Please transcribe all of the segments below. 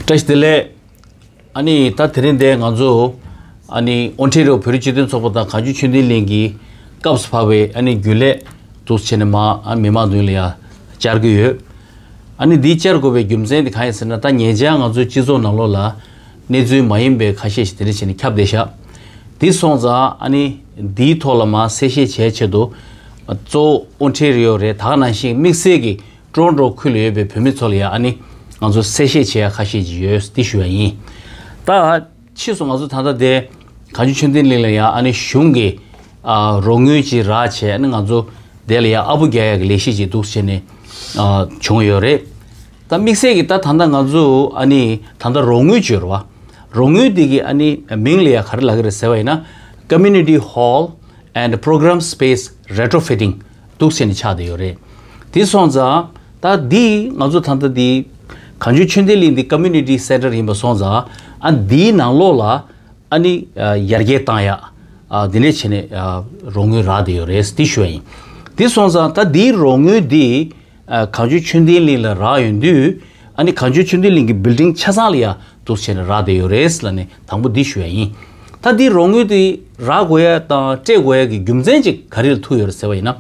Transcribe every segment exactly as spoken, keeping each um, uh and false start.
བཀྲ་ཤིས་བདེ་ལེགས། ཨ་ནི་ད་དེ་རིང་འདིར་ང་ཚོ་ཨ་ནི་ཨོན་ཊེ་རི་ཡོ་བོད་རིགས་སྤྱི་མཐུན་ཚོགས་པ་དང་གངས་ལྗོངས་ཆོས་ལྡན་གླིང་གི་སྐབས་སུ་བབས་པའི་ཨ་ནི་རྒྱུན་ལས་འདུག་བྱས་ནས་མ་ཨ་མི་མང་མདུན་ལ་ཡ་བཅར་གྱི་ཡོད། ཨ་ནི་འདི་བཅར་དགོས་པའི་རྒྱུ་མཚན་དེ་གང་ཡིན་ཟེར་ན། ད་ཉེ་ཆར་ང་ཚོའི་སྤྱི་ཚོགས་ནང་ལོགས་ལ་གནས་ཚུལ་མ་ཡིན་པའི་ཁ་ཤས་ཤིག་དེ་འདྲ་བྱས་ནས་ཁྱབ་བསྡད་ཤག་དེ་སོང་ཙང་ཨ་ནི་འདིའི་ཐོག་ལ་མ་གསལ་བཤད་བྱས་ཆེད་དུ། གཙོ་བོ་ཨོན་ཊེ་རི་ཡོ་རེད། ད་ག་ནང་བཞིན་དམིགས་བསལ་གྱི་ཊོ་རོན་ཊོ་ཁུལ་ལ་ཡོད་པའི་བོད་མི་ཚོ་ལ་ཡ་ཨ་ནི་ང་ཚོ་གསལ་བཤད་བྱེད་ཡ་ཁ་ཤས་ཅིག་ཡོད་འདི་ཞུ་ཡ་ཡིན། ད་ཕྱིས་སུ་ང་ཚོ་ད་ལྟ་དེ་གངས་ལྗོངས་ཆོས་ལྡན་གླིང་ལ་ཡ་ཨ་ནི་གཞུང་གི་ཨ་རོགས་དངུལ་ཅིག་རག་བྱས། ཨ་ནི་ང་ཚོ་དེ་ལ་ཡ་ཨ་སྤུ་རྒྱག་ཡ་གི་ལས་གཞི་ཅིག་འདུག་བྱས་ནས་ཨ་བྱུང་ཡོད་རེད། ད་དམིགས་བསལ་གྱི་ད་ད་ལྟ་ང་ཚོ་ཨ་ནི་ད་ལྟ་རོགས་དངུལ་ཅིག་ཡོད་རེད་བ། རོགས་དངུལ་དེ་གི་ཨ་ནི་མིང་ལ་ཡ་ག་རེ་ལབ་ཀྱི་རེད་ཟེར་བ་ཡིན་ན། Community Hall and Program Space Retrofitting འདུག་བྱས་ནས་ཆགས་བསྡད་ཡོད་རེད། དེ་སོང་ཙང་ད་འདི་ང་ཚོ་ད་ལྟ་འདི་གངས་ལྗོངས་ཆོས་ལྡན་གླིང་འདི་ཀོ་མུ་ནི་ཊི་སེན་ཊར་ཡིན་པ་སོང་ཙང་། ཨ་འདིའི་ནང་ལོགས་ལ་ཨ་ནི་ཨ་ཡར་རྒྱས་བཏང་ཡ་ཨ་འདི་འདྲས་བྱས་ནས་ཨ་རོགས་དངུལ་རག་བསྡད་ཡོད་རེད་འདི་ཞུ་ཡ་ཡིན། དེ་སོང་ཙང་ད་འདིའི་རོགས་དངུལ་འདི་ཨ་གངས་ལྗོངས་ཆོས་ལྡན་གླིང་ལ་རག་ཡོང་དུས། ཨ་ནི་གངས་ལྗོངས་ཆོས་ལྡན་གླིང་གི་བིལ་ཌིང་ཆ་ཚང་ལ་ཡ་འདུག་བྱས་ནས་རག་བསྡད་ཡོད་རེད་ལབ་ནས་དང་པོ་འདི་ཞུ་ཡ་ཡིན། ད་འདི་རོགས་དངུལ་འདི་རག་དགོས་ཡ་དང་སྤྲད་དགོས་ཡ་གི་རྒྱུ་མཚན་ཅིག་ག་རེ་ལ་ཐུག་ཡོད་རེད་ཟེར་བ་ཡིན་ན།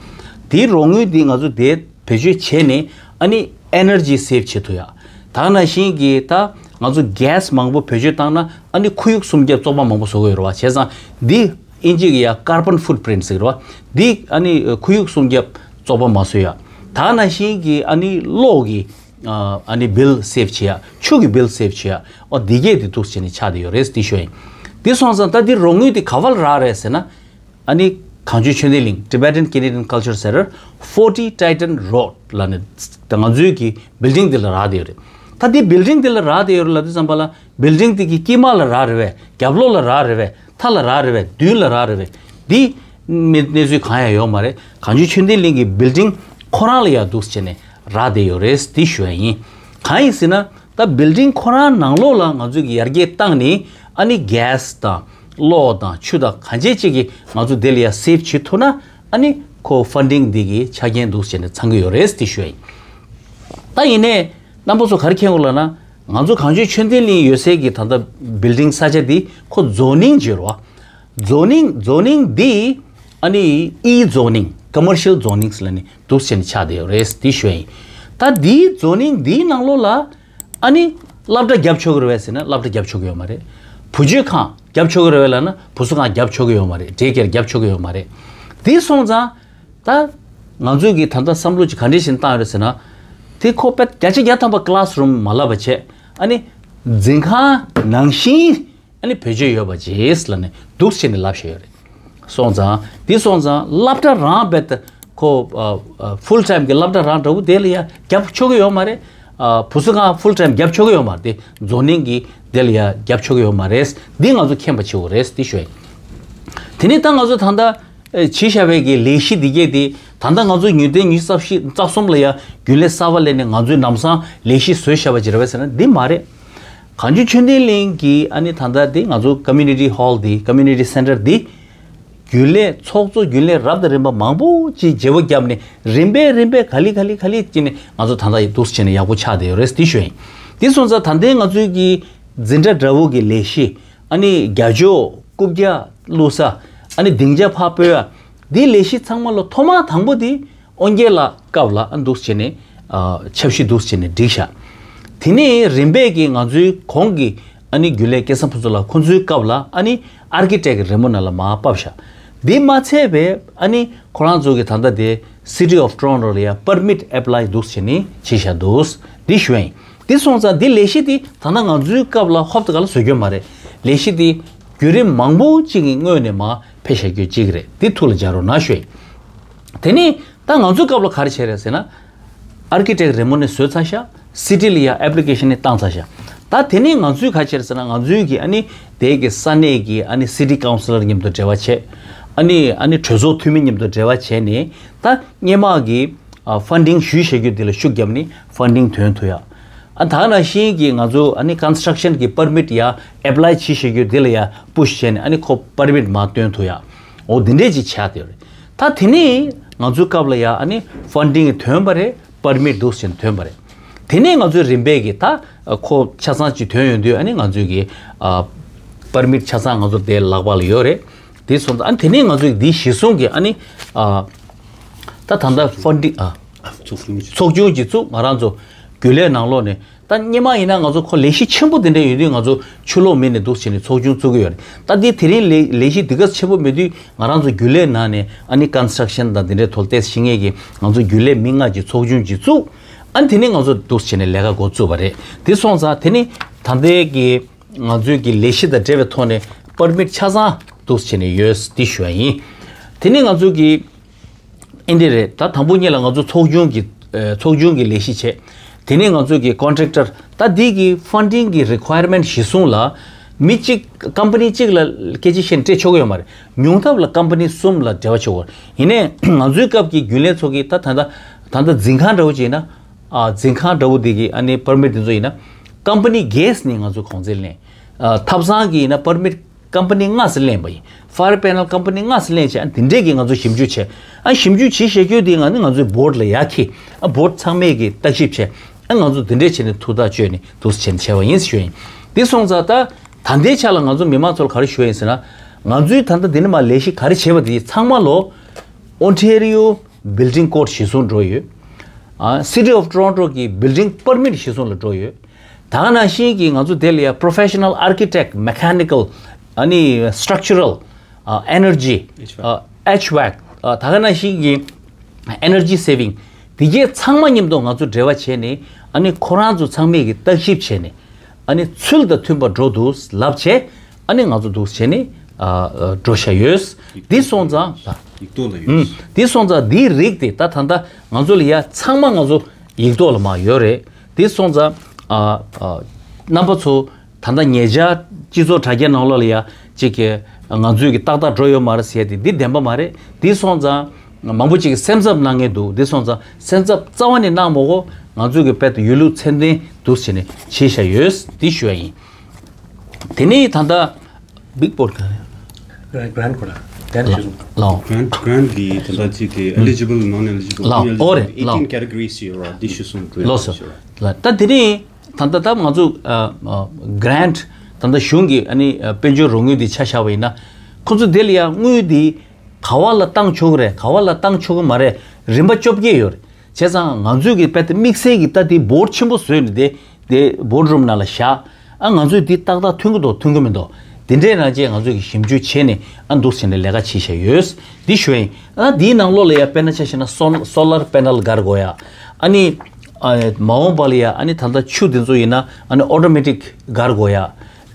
འདིའི་རོགས་དངུལ་འདི་ང་ཚོ་དེ་བེད་སྤྱོད་བྱས་ནས་ཨ་ནི་ཨེ་ནར་ཇི་སེབ་བྱེད་ཐུབ་ཡ། ད་ག་ནང་བཞིན་གྱི་ད་ང་ཚོ་གེ་སི་མང་པོ་བེད་སྤྱོད་བཏང་ན་ཨ་ནི་ཁོར་ཡུག་སྲུང་སྐྱོབ་བཙོག་པ་མང་པོ་བཟོ་གི་ཡོད་རེད་བ། བྱས་ཙང་འདི་ཨིན་ཇི་གི་ཡ་ཀར་བོན་ཕུཊ་པི་རིན་ཊི་ཟེར་གི་རེད་བ། འདི་ཨ་ནི་ཁོར་ཡུག་སྲུང་སྐྱོབ་བཙོག་པ་མ་བཟོ་ཡ། ད་ག་ནང་བཞིན་གྱི་ཨ་ནི་གློག་གི་ཨ་ནི་བིལ་སེབ་བྱེད་ཡ། ཆུ་གི་བིལ་སེབ་བྱེད་ཡ། ཨོ་འདི་གས་དེ་འདུག་བྱས་ནས་ཆགས་བསྡད་ཡོད་རེད་འདི་ཞུ་ཡ་ཡིན། འདི་སོང་ཙང་ད་འདི་རོགས་དངུལ་འདི་ག་པར་རག་རེད་ཟེར་ན། ཨ་ནི་གངས་ལྗོངས་ཆོས་ལྡན་གླིང་Tibetan Canadian Culture Centre forty Titan Road ལབ་ནས་ད་ང་ཚོའི་གི་བིལ་ཌིང་འདི་ལ་རག་བསྡད་ཡོད་རེད། ད་འདི་བིལ་ཌིང་འདི་ལ་རག་བསྡད་ཡོད་རེད་ལབ་དུས་ཙམ་པ་ལ། བིལ་ཌིང་འདི་གི་དཀྱིལ་མ་ལ་རག་རེད་པས། རྒྱབ་ལོགས་ལ་རག་རེད་པས། མཐའ་ལ་རག་རེད་པས། མདུན་ལ་རག་རེད་པས། འདི་མི་གནས་ཚུལ་གང་ཡང་ཡོད་མ་རེད། གངས་ལྗོངས་ཆོས་ལྡན་གླིང་གི་བིལ་ཌིང་ཁོ་རང་ལ་ཡ་འདུག་བྱས་ནས་རག་བསྡད་ཡོད་རེད་འདི་ཞུ་ཡ་ཡིན། གང་ཡིན་ཟེར་ན། ད་བིལ་ཌིང་ཁོ་རང་ནང་ལོགས་ལ་ང་ཚོས་ཀྱི་ཡར་རྒྱས་བཏང་ནས། ཨ་ནི་གེ་སི་དང་གློག་དང་ཆུ་དང་གང་ཅི་ཅིག་གི་ང་ཚོ་དེ་ལ་ཡ་སེབ་བྱེད་ཐུབ་ན། ཨ་ནི་ཁོ་ཕན་ཌིང་འདི་གི་ཆ་རྐྱེན་འདུག་བྱས་ནས་ཚང་གི་ཡོད་རེད་འདི་ཞུ་ཡ་ཡིན། ད་ཡིན་ནའི་རྣམ་པ་ཚོ་ག་རེ་མཁྱེན་དགོས་ལབ་ན། ང་ཚོ་གངས་ལྗོངས་ཆོས་ལྡན་གླིང་ཡོད་སའི་གི་ད་ལྟ་བིལ་ཌིང་ས་ཆ་འདི་ཁོ་ཛོ་ནིང་བརྗོད་རོགས། ཛོ་ནིང་ཛོ་ནིང་འདི་ཨ་ནི་ཨི་ཛོ་ནིང་ཀོ་མར་ཤལ་ཛོ་ནིང་ལབ་ནས་འདུག་བྱས་ནས་ཆགས་བསྡད་ཡོད་རེད་འདི་ཞུ་ཡ་ཡིན། ད་འདིའི་ཛོ་ནིང་འདིའི་ནང་ལོགས་ལ་ཨ་ནི་སློབ་གྲྭ་རྒྱབ་ཆོག་གི་རེད་པས་ཟེར་ན་སློབ་གྲྭ་རྒྱབ་ཆོག་གི་ཡོད་མ་རེད། བུ་བཅོལ་ཁང་རྒྱབ་ཆོག་གི་རེད་པས་ལབ་ན་བུ་གསོ་ཁང་རྒྱབ་ཆོག་གི་ཡོད་མ་རེད། ཌེ་ཀེར་རྒྱབ་ཆོག་གི་ཡོད་མ་རེད། དེ་སོང་ཙང་ད་ང་ཚོས་ཀྱི་ད་ལྟ་བསམ་བློ་ཅིག་ག་འདྲ་ཞིག་བཏང་ཡོད་རེད་ཟེར་ན། དེ་ཁོ་དཔེ་བརྒྱ་ཆ་བརྒྱ་ཐམ་པ་ཀི་ལ་སི་རུམ་མ་ལབ་པ་བྱས། ཨ་ནི་འཛིན་ཁང་ནང་བཞིན་ཨ་ནི་བེད་སྤྱོད་ཡོད་པ་བྱས་ལབ་ནས་འདུག་བྱས་ནས་ལབ་བཞག་ཡོད་རེད། སོང་ཙང་དེ་སོང་ཙང་སློབ་གྲྭ་རང་རྦད་དེ་ཁོ་ཨ་ཨ་ཕུལ་ཊའིམ་གྱི་སློབ་གྲྭ་རང་འདྲ་བོ་དེ་ལ་ཡ་རྒྱབ་ཆོག་གི་ཡོད་མ་རེད། ཨ་བུ་གསོ་ཁང་ཕུལ་ཊའིམ་རྒྱབ་ཆོག་གི་ཡོད་མ་རེད། དེ་ཛོ་ནིང་གི་དེ་ལ་ཡ་རྒྱབ་ཆོག་གི་ཡོད་མ་རེད། འདི་ང་ཚོ་མཁྱེན་པ་བྱེད་དགོས་རེད་འདི་ཞུ་ཡ་ཡིན། དེ་ནས་ད་ང་ཚོ་ད་ལྟ་ཨེ་བྱས་བཞག་པའི་གི་ལས་གཞི་འདི་གས་དེ་ད་ལྟ་ང་ཚོ་ཉིས་སྟོང་ཉི་ཤུ་རྩ་བཞི་རྩ་གསུམ་ལ་ཡ་རྒྱུན་ལས་གསར་པ་ལེན་ནས་ང་ཚོས་ལམ་སང་ལས་གཞི་བཟོས་བཞག་པ་ཅིག་རེད་པས་ཟེར་ན་འདི་མ་རེད། གངས་ལྗོངས་ཆོས་ལྡན་གླིང་གི་ཨ་ནི་ད་ལྟ་དེ་ང་ཚོ་ཀོ་མུ་ནི་ཊི་ཧོལ་འདི་ཀོ་མུ་ནི་ཊི་སེན་ཊར་འདི་རྒྱུན་ལས་ཚོགས་གཙོ་རྒྱུན་ལས་རབ་དང་རིམ་པ་མང་པོ་ཅིག་བརྗེ་པོ་བརྒྱབ་ནས་རིམ་པས་རིམ་པས་ག་ལེ་ག་ལེ་ག་ལེ་བྱས་ནས་ང་ཚོ་ད་ལྟ་འདུག་སེ་བྱས་ནས་ཡག་པོ་ཆགས་བསྡད་ཡོད་རེད་འདི་ཞུ་ཡ་ཡིན། འདི་སོང་ཙང་ད་ལྟའི་ང་ཚོའི་གི་འཛིན་གྲྭ་འདྲ་བོ་གི་ལས་གཞི། ཨ་ནི་རྒྱ་ལྕོག་རྐུབ་བཀྱག་བླུགས་ས། ཨ་ནི་སྡིངས་ཆ་ཕར་སྤོས་ཡ། འདི་ལས་གཞི་ཚང་མ་ལ་ཐོག་མ་དང་པོ་འདི་ཨོན་རྒྱལ་ལགས་སྐབས་ལ་ཨ་འདུག་སེ་བྱས་ནས་ཨ་འཆར་གཞི་འདུག་སེ་བྱས་ནས་བསྒྲིགས་ཤག་དེ་ནས་རིམ་པས་ཀྱིས་ང་ཚོའི་གོང་གི་ཨ་ནི་རྒྱུན་ལས་སྐལ་བཟང་ཕུན་ཚོགས་ལགས་ཁོང་ཚོའི་སྐབས་ལ་ཨ་ནི་ཨར་ཀི་ཊེག་རེ་མོ་ན་ལ་མར་ཕབ་ཤག་འདི་མ་ཚད་པའི་ཨ་ནི་ཁོ་རང་ཚོ་གི་ད་ལྟ་དེ་City of Toronto ལ་ཡ་པར་མིཊ་ཨེབ་ལའི་འདུག་སེ་བྱས་ནས་བྱས་ཤག་འདུག་འདི་ཞུ་ཡ་ཡིན། འདི་སོང་ཙང་འདི་ལས་གཞི་འདི་ད་ལྟ་ང་ཚོའི་སྐབས་ལ་ཧོབ་ཏེ་ག་ལ་བཟོ་རྒྱུ་མ་རེད། ལས་གཞི་འདི་བརྒྱུད་རིམ་མང་པོ་ཅིག་གི་སྔོན་ནས་མར་ཕེབས་བཞག་རྒྱུ་ཅིག་རེད། འདི་ཐུགས་ལ་འཇགས་རོགས་གནང་ཞུ་ཡ་ཡིན། དེ་ནས་ད་ང་ཚོའི་སྐབས་ལ་ག་རེ་བྱས་རེད་ཟེར་ན། ཨར་ཀི་ཊེག་རེ་མོ་ནས་བཟོས་ཚར་ཤག་སི་ཊི་ལ་ཡ་ཨེབ་ལི་ཀེ་ཤན་ནས་བཏང་ཚར་ཤག་ད་དེ་ནས་ང་ཚོས་ག་རེ་བྱས་རེད་ཟེར་ན། ང་ཚོའི་གི་ཨ་ནི་དེ་གི་ས་གནས་ཀྱི་ཨ་ནི་སི་ཊི་ཀའུན་སི་ལར་མཉམ་དུ་འབྲེལ་བ་བྱས། ཨ་ནི་ཨ་ནི་གྲོས་ཚོགས་འཐུས་མི་མཉམ་དུ་འབྲེལ་བ་བྱས་ནས་ད་སྔོན་མ་གི་ཨ་ཕན་ཌིང་ཞུས་བཞག་རྒྱུ་དེ་ལ་ཤུགས་བརྒྱབ་ནས་ཕན་ཌིང་ཐོན་ཐུབ་ཡ། ཨ་ད་ག་ནང་བཞིན་གྱི་ང་ཚོ་ཨ་ནི་ཀོན་སི་ཊྲག་ཤན་གྱི་པར་མིཊ་ཡ་ཨེབ་ལའི་བྱས་བཞག་རྒྱུ་དེ་ལ་ཡ་པུ་ཤི་བྱས་ནས་ཨ་ནི་ཁོ་པར་མིཊ་མར་བཏོན་ཐུབ་ཡ། འོ་དེ་འདྲས་ཅིག་བྱས་ཏེ་ཡོད་རེད། ད་དེ་ནས་ང་ཚོའི་སྐབས་ལ་ཡ་ཨ་ནི་ཕན་ཌིང་ཐོན་པ་རེད། པར་མིཊ་འདུག་སེ་བྱས་ནས་ཐོན་པ་རེད། དེ་ནས་ང་ཚོའི་རིམ་པས་ཀྱི་ད་ཁོ་ཆ་ཚང་ཅིག་ཐོན་ཡོང་དུས་ཨ་ནི་ང་ཚོའི་གི་པར་མིཊ་ཆ་ཚང་ང་ཚོ་དེ་ལག་པ་ལ་ཡོད་རེད། དེ་སོང་ཙང་ཨ་ནི་དེ་ནས་ང་ཚོའི་འདི་གཞི་བཟུང་གི་ཨ་ནི་ད་ད་ལྟ་ཕན་ཌིང་ཚོགས་ཆུང་ཅིག་ཚུགས་ང་རང་ཚོ་རྒྱུན་ལས་ནང་ལོགས་ནས། ད་སྔོན་མ་ཡིན་ན་ང་ཚོ་ཁོ་ལས་གཞི་ཆེན་པོ་དེ་འདྲ་ཡོད་དུས་ང་ཚོ་ཕྱི་ལོགས་མི་ནས་འདུག་བྱས་ནས་ཚོགས་ཆུང་བཙུགས་ཀྱི་ཡོད་རེད། ད་དེ་དེ་རིང་ལས་ལས་གཞི་དེ་ག་ཆེན་པོ་མེད་དུས་ང་རང་ཚོ་རྒྱུན་ལས་ནང་ནས་ཨ་ནི་ཀོན་སི་ཊྲག་ཤན་དང་དེ་འདྲའི་ཐོག་ལ་ཏོག་ཙམ་ཤེས་མཁན་གྱི་ང་ཚོ་རྒྱུན་ལས་མི་ལྔ་ཅིག་ཚོགས་ཆུང་ཅིག་བཙུགས། ཨ་ནི་དེ་ནས་ང་ཚོ་འདུག་བྱས་ནས་ལས་ཀ་འགོ་བཙུགས་པ་རེད། དེ་སོང་ཙང་དེ་ནི་ད་ལྟའི་གི་ང་ཚོའི་གི་ལས་གཞི་དང་འབྲེལ་བའི་ཐོག་ནས་པར་མིཊ་ཆ་ཚང་འདུག་བྱས་ནས་ཡོད་འདི་ཞུ་བ་ཡིན། དེ་ནི་ང་ཚོའི་གི་ཨེ་འདི་རེད། ད་དང་པོ་ཉིད་ལ་ང་ཚོ་ཚོགས་ཆུང་གི་ཚོགས་ཆུང་གི་ལས་གཞི་བྱས། དེ་ནས་ང་ཚོ་གི་ཀོན་ཊེག་ཊར་ད་འདི་གི་ཕན་ཌིང་གི་རི་ཀོ་ཡར་མེན་ཊི་གཞི་བཟུང་ལ་མི་གཅིག་ཀམ་པ་ནི་གཅིག་ལ་སྐད་ཆ་བཤད་ནས་སྤྲད་ཆོག་གི་ཡོད་མ་རེད། ཉུང་མཐའ་ལ་ཀམ་པ་ནི་གསུམ་ལ་འབྲེལ་བ་ཆོག་གི་ཡོད་རེད། ཡིན་ནའི་ང་ཚོའི་སྐབས་ཀྱི་རྒྱུན་ལས་ཚོ་གིས་ད་ད་ད་ད་ལྟ་འཛིན་ཁང་འདྲ་བོ་ཅིག་ཡིན་ན། ཨ་འཛིན་ཁང་འདྲ་བོ་འདི་གི་ཨ་ནི་པར་མིཊ་འདི་ཚོ་ཡིན་ན་ཀམ་པ་ནི་བརྒྱད་ནས་ང་ཚོ་གོང་ཚད་ལེན། ཨ་ཐབ་ཚང་གི་ཡིན་ན་པར་མིཊ་ཀམ་པ་ནི་ལྔ་ཙམ་ལེན་པ་ཡིན། ཕ་ཡར་པེ་ནལ་ཀམ་པ་ནི་ལྔ་ཙམ་ལེན་བྱས། ཨ་འདི་འདྲས་ཀྱི་ང་ཚོ་ཞིབ་འཇུག་བྱས། ཨ་ཞིབ་འཇུག་བྱེད་བཞག་རྒྱུ་དེ་ང་ནི་ང་ཚོའི་བྷོ་ཌི་ལ་ཡར་འཁྱེར། ཨ་བྷོ་ཌི་ཚང་མས་ཀྱི་བརྟག་ཞིབ་བྱས། ཨ་ང་ཚོ་འདི་འདྲས་བྱས་ནས་ཐུགས་ཐག་གཅོད་ནས་འདུག་སེ་བྱས་ནས་བྱས་པ་ཡིན་ཞུ་ཡིན། འདི་སོང་ཙང་ད་ད་ལྟའི་ཆ་ལ་ང་ཚོ་མི་མང་ཚོ་ལ་ག་རེ་ཞུ་ཡ་ཡིན་ཟེར་ན། ང་ཚོའི་ད་ལྟ་འདི་ནས་མར་ལས་གཞི་ག་རེ་བྱས་པ་དེ་ཚང་མ་ལོ་ཨོན་ཊེ་རི་ཡོ་བིལ་ཌིང་ཀོ་ཌི་གཞི་བཟུང་འགྲོ་ཡོད། ཨ་City of Toronto་གི་བིལ་ཌིང་པར་མིཊ་གཞི་བཟུང་ལ་འགྲོ་ཡོད། ད་ག་ནང་བཞིན་གྱི་ང་ཚོ་དེ་ལ་ཡ་པོ་རོ་ཕེ་ཤ་ནལ་ཨར་ཀི་ཊེག་མེ་ཁ་ནི་ཀལ་ཨ་ནི་སི་ཊྲག་ཅ་རལ་ཨ་ཨེ་ནར་ཇི་ཨེཆ་ཝེ་ཀི་ཨ་ད་ག་ནང་བཞིན་གྱི་ཨེ་ནར་ཇི་སེ་བིང་དེ་གས་ཚང་མ་མཉམ་དུ་ང་ཚོ་འབྲེལ་བ་བྱས་ནས་ཨ་ནི་ཁོ་རང་ཚོ་ཚང་མས་ཀྱི་བརྟག་ཞིབ་བྱས་ནས། ཨ་ནི་ཚུལ་དང་མཐུན་པར་འགྲོ་འདུག་ལབ་བྱས། ཨ་ནི་ང་ཚོ་འདུག་བྱས་ནས་ཨ་ཨ་འགྲོ་བཞག་ཡོད། འདི་སོང་ཙང་། ཡིག་ཐོག་ལ་ཡོད། ཨུམ། འདི་སོང་ཙང་འདིའི་རིགས་དེ་ད་ད་ལྟ་ང་ཚོ་ལ་ཡ་ཚང་མ་ང་ཚོ་ཡིག་ཐོག་ལ་མར་ཡོད་རེད། འདི་སོང་ཙང་ཨ་ཨ་རྣམ་པ་ཚོ་ད་ལྟ་ཉེ་ཆར་སྤྱི་ཚོགས་དྲ་རྒྱའི་ནང་ལོགས་ལ་ཡ་གཅིག་གི་ང་ཚོས་ཀྱི་ཏག་ཏག་འགྲོ་ཡོད་མ་རེད་ཟེར་ཏེ་འདི་བདེན་པ་མ་རེད། འདི་སོང་ཙང་། མང་པོ་ཅིག་གིས་སེམས་འཚབ་གནང་མཁན་འདུག་འདི་སོང་ཙང་སེམས་འཚབ་རྩ་བ་ནས་གནང་མ་དགོས། ང་ཚོས་ཀྱི་དཔེ་ཡུལ་ལུགས་ཚད་ལྡན་འདུག་བྱས་ནས་བྱས་བཞག་ཡོད། འདི་ཞུ་ཡ་ཡིན། དེ་ནས་ད་ལྟ་བིག་བྷོ་ཌི་ག་རེ། གྷ་རན་ཊི་སྐོར་ལ་གྷ་རན་ཊི་ཞུ་སོང་། ལའོ། གྷ་རན་ཊི་གྷ་རན་ཊི་གི་ད་ལྟ་ཅིག་གི་eligible non eligible ལའོ། ཨོ་རེད། ལའོ། eighteen categories ཡོད་ར། འདི་ཞུ་སོང་། ལོ་སོ། ལ་ད་དེ་ནས་ད་ལྟ་ད་ང་ཚོ་ཨ་ཨ་གྷ་རན་ཊི་ད་ལྟ་གཞུང་གི་ཨ་ནི་ཨ་དཔལ་འབྱོར་རོགས་དངུལ་འདི་ཆ་བཞག་པ་ཡིན་ན། ཁོ་ཚོ་དེ་ལ་ཡང་དངུལ་འདི་ག་བ་ལ་བཏང་ཆོག་གི་རེད། ག་བ་ལ་བཏང་ཆོག་གི་མ་རེད། རིམ་པ་བཅོ་བརྒྱད་ཡོད་རེད། བྱས་ཙང་ང་ཚོས་ཀྱི་དཔེ་དེ་དམིགས་བསལ་གྱི་ལྟ་དེ་བྷོ་ཌི་ཆེན་པོ་བཟོས་ནས་དེ་དེ་བྷོ་ཌི་རུམ་ནང་ལ་བཞག་ཨ་ང་ཚོས་འདི་ཏག་ཏག་མཐུན་གྱི་འདུག་མཐུན་གྱི་མི་འདུག་དེ་འདྲའི་ནང་བཅས་ང་ཚོས་ཀྱི་ཞིབ་འཇུག་བྱས་ནས་ཨ་འདུག་བྱས་ནས་ལས་ཀ་བྱེད་བཞག་ཡོད། འདི་ཞུ་ཡིན། ཨ་འདིའི་ནང་ལོགས་ལ་ཡ་དཔེར་ན་ཆ་བཞག་ན་སོ་སོ་ལར་པེ་ནལ་སྒར་དགོས་ཡ། ཨ་ནི་ཨ་མ་འོངས་པ་ལ་ཡ་ཨ་ནི་ད་ལྟ་ཆུ་དེ་ཚོ་ཡིན་ན་ཨ་ནི་ཨོ་ཊོ་མེ་ཊིག་སྒར་དགོས་ཡ།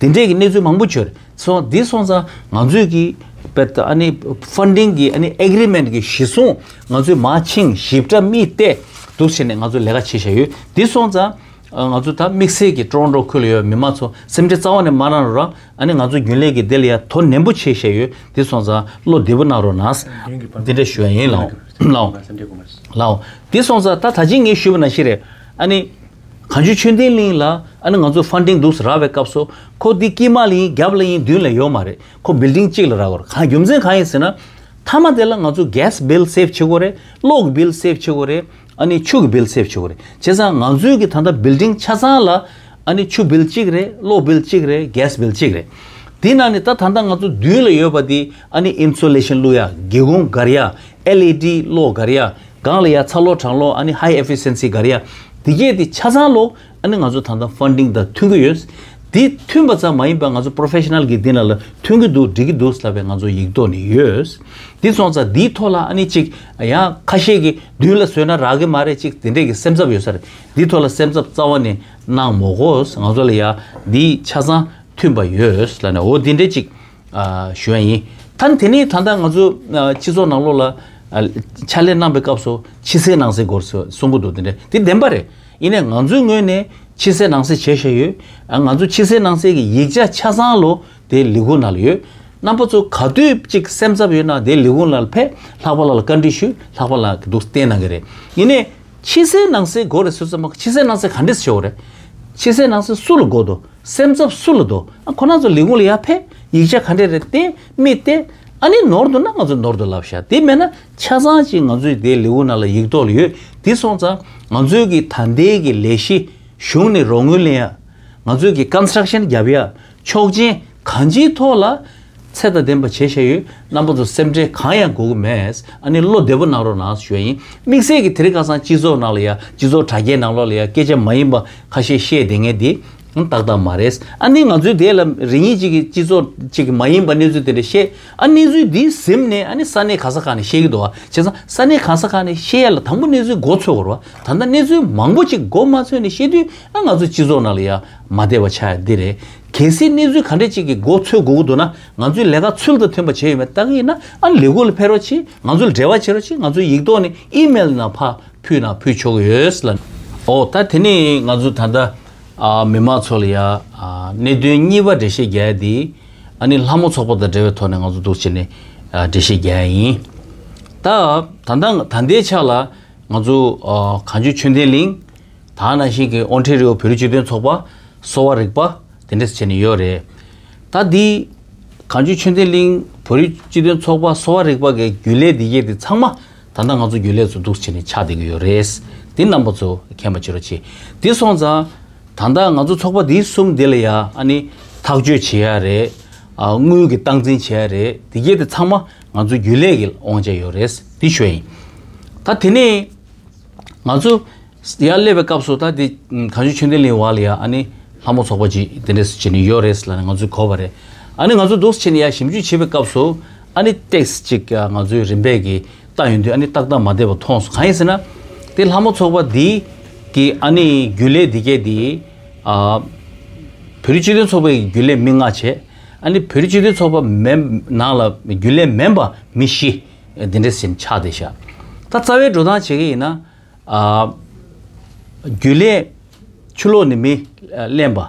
དེ་འདྲས་ཀྱི་གནས་ཚུལ་མང་པོ་བྱུང་རེད། སོང་འདི་སོང་ཙང་ང་ཚོས་ཀྱི་དཔེ་ད་ཨ་ནི་ཕན་ཌིང་གི་ཨ་ནི་ཨེག་རི་མེན་ཊི་གི་གཞི་བཟུང་ང་ཚོས་མར་ཕྱིན་ཞིབ་ཕྲ་མིག་བལྟས་འདུག་བྱས་ནས་ང་ཚོས་ལས་ཀ་བྱེད་བཞག་ཡོད། འདི་སོང་ཙང་ང་ཚོ་ད་དམིགས་བསལ་གྱི་ཊོ་རོན་ཊོ་ཁུལ་ལ་ཡོད་མི་མང་ཚོ་སེམས་ཁྲལ་རྩ་བ་ནས་མ་གནང་རོགས་ར། ཨ་ནི་ང་ཚོ་རྒྱུན་ལས་ཀྱི་དེ་ལ་ཡ་དོ་ནན་པོ་བྱེད་བཞག་ཡོད། འདི་སོང་ཙང་བློ་བདེ་པོ་གནང་རོགས་གནང་། འདི་འདྲ་ཞུ་ཡ་ཡིན། ལའོ། ལའོ། ལའོ། འདི་སོང་ཙང་ད་ད་ཅི་ངས་ཞུས་པ་ནང་བཞིན་རེད། ཨ་ནི། གངས་ལྗོངས་ཆོས་ལྡན་གླིང་ལ་ཨ་ནི་ང་ཚོ་ཕན་ཌིང་འདུག་སེ་རག་པའི་སྐབས་སུ་ཁོ་འདི་དཀྱིལ་མ་ལ་ཡིན་རྒྱབ་ལ་ཡིན་མདུན་ལ་ཡོད་མ་རེད། ཁོ་བིལ་ཌིང་གཅིག་ལ་རག་དགོས་རེད། གང་རྒྱུ་མཚན་གང་ཡིན་ཟེར་ན། མཐའ་མ་དེ་ལ་ང་ཚོ་གྷེ་སི་བིལ་སེབ་བྱེད་དགོས་རེད། གློག་གི་བིལ་སེབ་བྱེད་དགོས་རེད། ཨ་ནི་ཆུ་གི་བིལ་སེབ་བྱེད་དགོས་རེད། བྱས་ཙང་ང་ཚོའི་གི་ད་ལྟ་བིལ་ཌིང་ཆ་ཚང་ལ་ཨ་ནི་ཆུ་བིལ་གཅིག་རེད། གློག་བིལ་གཅིག་རེད། གྷེ་སི་བིལ་གཅིག་རེད། དེ་ནང་ནས་ད་ད་ལྟ་ང་ཚོ་མདུན་ལ་ཡོད་པ་དེ་ཨ་ནི་ཨིན་སུ་ལེ་ཤན་བླུག་ཡ། སྒེའུ་ཁུང་སྒར་ཡ། ཨེལ་ཨི་ཌི་གློག་སྒར་ཡ། སྒང་ལ་ཡ་ཚ་གློག་གྲང་གློག་ཨ་ནི་ཧའི་ཨེ་ཕི་ཤན་སི་སྒར་ཡ། དེ་གས་དེ་ཆ་ཚང་ལོ་ཨ་ནི་ང་ཚོ་ད་ལྟ་ཕན་ཌིང་དང་མཐུན་གྱི་ཡོད། དེ་མཐུན་པ་ཙམ་མ་ཡིན་པར་ང་ཚོ་པོ་རོ་ཕེ་ཤ་ནལ་གྱི་འདི་ནང་ལ་མཐུན་གྱི་འདུག་འགྲིག་གི་འདུག་ལབ་པའི་ང་ཚོ་ཡིག་ཐོག་ནས་ཡོད། དེ་སོང་ཙང་འདིའི་ཐོག་ལ་ཨ་ནི་གཅིག་ཡང་ཁ་ཤས་ཀྱིས་མདུན་ལ་བཟོས་ན་རག་གི་མ་རེད་གཅིག་དེ་འདྲས་ཀྱི་སེམས་འཚབ་ཡོད་ས་རེད། འདིའི་ཐོག་ལ་སེམས་འཚབ་རྩ་བ་ནས་གནང་མ་དགོས། ང་ཚོ་ལ་ཡ་འདི་ཆ་ཚང་མཐུན་པ་ཡོད་ལབ་ནས་འོ་འདི་འདྲས་གཅིག་ཨ་ཞུ་ཡ་ཡིན། ད་དེ་ནས་ད་ལྟ་ང་ཚོ་ཨ་སྤྱི་ཚོགས་ནང་ལོགས་ལ་ཨ་ཕྱག་ལས་གནང་པའི་སྐབས་སུ་ཕྱི་གསལ་ནང་གསལ་སྐོར་སུ་གསུང་གི་འདུག་དེ་འདྲ་དེ་བདེན་པ་རེད། ཡིན་ནའི་ང་ཚོའི་ངོས་ནས་ཕྱི་གསལ་ནང་གསལ་བྱས་བཞག་ཡོད། ཨ་ང་ཚོ་ཕྱི་གསལ་ནང་གསལ་གྱི་ཡིག་ཆ་ཆ་ཚང་ལོ་དེ་ལས་ཁུངས་ནང་ལ་ཡོད། རྣམ་པ་ཚོ་ག་དུས་གཅིག་སེམས་འཚབ་ཡོད་ན་དེ་ལས་ཁུངས་ནང་ལ་ཕེབས། ལྷག་པ་ལགས་ལ་བཀའ་འདྲི་ཞུ། ལྷག་པ་ལགས་འདུག་བསྟན་གནང་གི་རེད། ཡིན་ནའི་ཕྱི་གསལ་ནང་གསལ་དགོས་རེད་ཟེར་ཙམ་མ་ཕྱི་གསལ་ནང་གསལ་ག་འདྲས་ཤོག་རེད། ཕྱི་གསལ་ནང་གསལ་སུ་ལ་དགོས་འདུག་སེམས་འཚབ་སུ་ལ་འདུག་ཨ་ཁོ་རང་ཚོ་ལས་ཁུངས་ལ་ཡར་ཕེབས། ཡིག་ཆ་ག་འདྲས་རེད་བསྟན། མིག་བལྟས། ཨ་ནི་ནོར་འདུག་ན་ང་ཚོས་ནོར་འདུག་ལབ་ཤག་དེ་མེད་ན་ཆ་ཚང་ཅིག་ང་ཚོའི་དེ་ལེའུ་ནང་ལ་ཡིག་ཐོག་ལ་ཡོད། དེ་སོང་ཙང་ང་ཚོའི་གི་ད་ལྟའི་གི་ལས་གཞི་གཞུང་ནས་རོགས་དངུལ་ལེན་ཡ། ང་ཚོའི་གི་ཀོན་སི་ཊྲག་ཤན་རྒྱབ་ཡ། ཆོག་མཆན་གང་ཅིའི་ཐོག་ལ་ཚད་དང་ལྡན་པ་བྱས་བཞག་ཡོད། རྣམ་པ་ཚོ་སེམས་ཁྲལ་གང་ཡང་དགོས་ཀྱི་མེད། ཨ་ནི་བློ་བདེ་པོ་གནང་རོགས་གནང་ཞུ་ཡ་ཡིན། དམིགས་བསལ་གྱི་དེ་རིང་ཁ་སང་སྤྱི་ཚོགས་ནང་ལ་ཡ་སྤྱི་ཚོགས་དྲ་རྒྱའི་ནང་ལོགས་ལ་ཡ་སྐད་ཆ་མ་ཡིན་པ་ཁ་ཤས་བཤད་བསྡད་མཁན་དེ་ཏག་ཏག་མ་རེད། ཨ་ནི་ང་ཚོའི་དེ་ལ་རེ་གཉིས་ཅིག་གི་སྤྱི་ཚོགས་ཅིག་གི་མ་ཡིན་པ་གནས་ཚུལ་དེ་འདྲ་བཤད། ཨ་གནས་ཚུལ་འདི་ཟིན་ནས་ཨ་ནི་ས་གནས་ག་ས་ག་ནས་བཤད་ཀྱི་འདུག་བ། བྱས་ཙང་ས་གནས་ག་ས་ག་ནས་བཤད་ཡ་ལ་དང་པོ་གནས་ཚུལ་མགོ་ཚོས་དགོས་རེད་བ། ད་ལྟ་གནས་ཚུལ་མང་པོ་ཅིག་མགོ་མ་ཚོས་ནས་བཤད་དུས་ཨ་ང་ཚོ་སྤྱི་ཚོགས་ནང་ལ་ཡ་མ་བདེ་བ་ཆགས་ཡ་འདི་རེད། གལ་སྲིད་གནས་ཚུལ་ག་འདྲ་ཅིག་གི་མགོ་ཚོས་དགོས་ཀྱི་འདུག་ན་ང་ཚོའི་ལས་ཀ་ཚུལ་དང་མཐུན་པ་བྱས་ཡོད་མེད་ལྟ་གི་ཡིན་ན་ཨ་ལས་ཁུངས་ལ་ཕེབས་རོགས་གྱིས། ང་ཚོ་ལ་འབྲེལ་བ་བྱེད་རོགས་གྱིས། ང་ཚོའི་ཡིག་ཐོག་ནས་ཨི་མེལ་ནང་ཕར་ཕུལ་ན་ཕུལ་ཆོག་གི་ཡོད་ལ། ཨོ་ད་དེ་ནས་ང་ཚོ་ད་ལྟ་ཨ་མི་མང་ཚོ་ལ་ཡ་ཨ་གནད་དོན་གཉིས་པ་འགྲེལ་བཤད་རྒྱག་ཡ་དེ་ཨ་ནི་ལྷ་མོ་ཚོགས་པ་དང་འབྲེལ་བའི་ཐོག་ནས་ང་ཚོ་འདུག་བྱས་ནས་ཨ་འགྲེལ་བཤད་རྒྱག་ཡ་ཡིན། ད་ད་ལྟ་ད་ལྟའི་ཆ་ལ་ང་ཚོ་ཨ་གངས་ལྗོངས་ཆོས་ལྡན་གླིང་། ད་ནང་བཞིན་གྱི་ཨོན་ཊེ་རི་ཡོ་བོད་རིགས་སྤྱི་མཐུན་ཚོགས་པ། གསོ་བ་རིག་པ། དེ་འདྲས་བྱས་ནས་ཡོད་རེད། ད་འདི་གངས་ལྗོངས་ཆོས་ལྡན་གླིང་བོད་རིགས་སྤྱི་མཐུན་ཚོགས་པ་གསོ་བ་རིག་པ་གི་རྒྱུན་ལས་འདི་གས་དེ་ཚང་མ་ད་ལྟ་ང་ཚོ་རྒྱུན་ལས་ཚོ་འདུག་བྱས་ནས་ཆགས་བསྡད་ཀྱི་ཡོད་རེད། འདི་རྣམ་པ་ཚོ་མཁྱེན་པ་བྱེད་རོགས་གྱིས། འདི་སོང་ཙང་ད་ལྟ་ང་ཚོ་ཚོགས་པ་འདི་གསུམ་འདི་ལ་ཡ་ཨ་ནི་ཐག་གཅོད་བྱེད་ཡ་རེད། ཨ་དངུལ་གྱི་སྟངས་འཛིན་བྱེད་ཡ་རེད། འདི་གས་དེ་ཚང་མ་ང་ཚོ་རྒྱུན་ལས་ཀྱི་དབང་ཆ་ཡོད་རེད། འདི་ཞུ་ཡ་ཡིན། ད་དེ་ནས་ང་ཚོ་ཡར་སླེབས་པའི་སྐབས་སུ་ད་དེ་གངས་ལྗོངས་ཆོས་ལྡན་གླིང་བར་ལ་ཡ་ཨ་ནི་ལྷ་མོ་ཚོགས་པ་ཅིག་དེ་འདྲས་སུ་བྱས་ནས་ཡོད་རེད་ལབ་ནས་ང་ཚོས་གོ་བ་རེད། ཨ་ནི་ང་ཚོ་འདུག་སེ་བྱས་ནས་ཡ་ཞིབ་འཇུག་བྱེད་པའི་སྐབས་སུ་ཨ་ནི་ཊེག་སི་ཅིག་ང་ཚོའི་རིམ་པས་ཀྱི་བལྟ་ཡོང་དུས་ཨ་ནི་ཏག་ཏག་མ་བདེ་བ་མཐོང་སོང་། གང་ཡིན་ཟེར་ན་དེ་ལྷ་མོ་ཚོགས་པ་འདི་གི་ཨ་ནི་རྒྱུན་ལས་འདི་གས་འདི་ཨ་བོད་རིགས་སྤྱི་མཐུན་ཚོགས་པའི་རྒྱུན་ལས་མི་ལྔ་བྱས། ཨ་ནི་བོད་རིགས་སྤྱི་མཐུན་ཚོགས་པ་མེམ་ནང་ལ་རྒྱུན་ལས་མིན་པ་མི་བཞི་འདི་འདྲས་སེ་ཆགས་བསྡད་ཤག་ད་རྩ་བའི་འགྲོ་སྟངས་བྱེད་ཀྱི་ཡིན་ན། ཨ་རྒྱུན་ལས་ཕྱི་ལོགས་ནས་མི་ལེན་པ།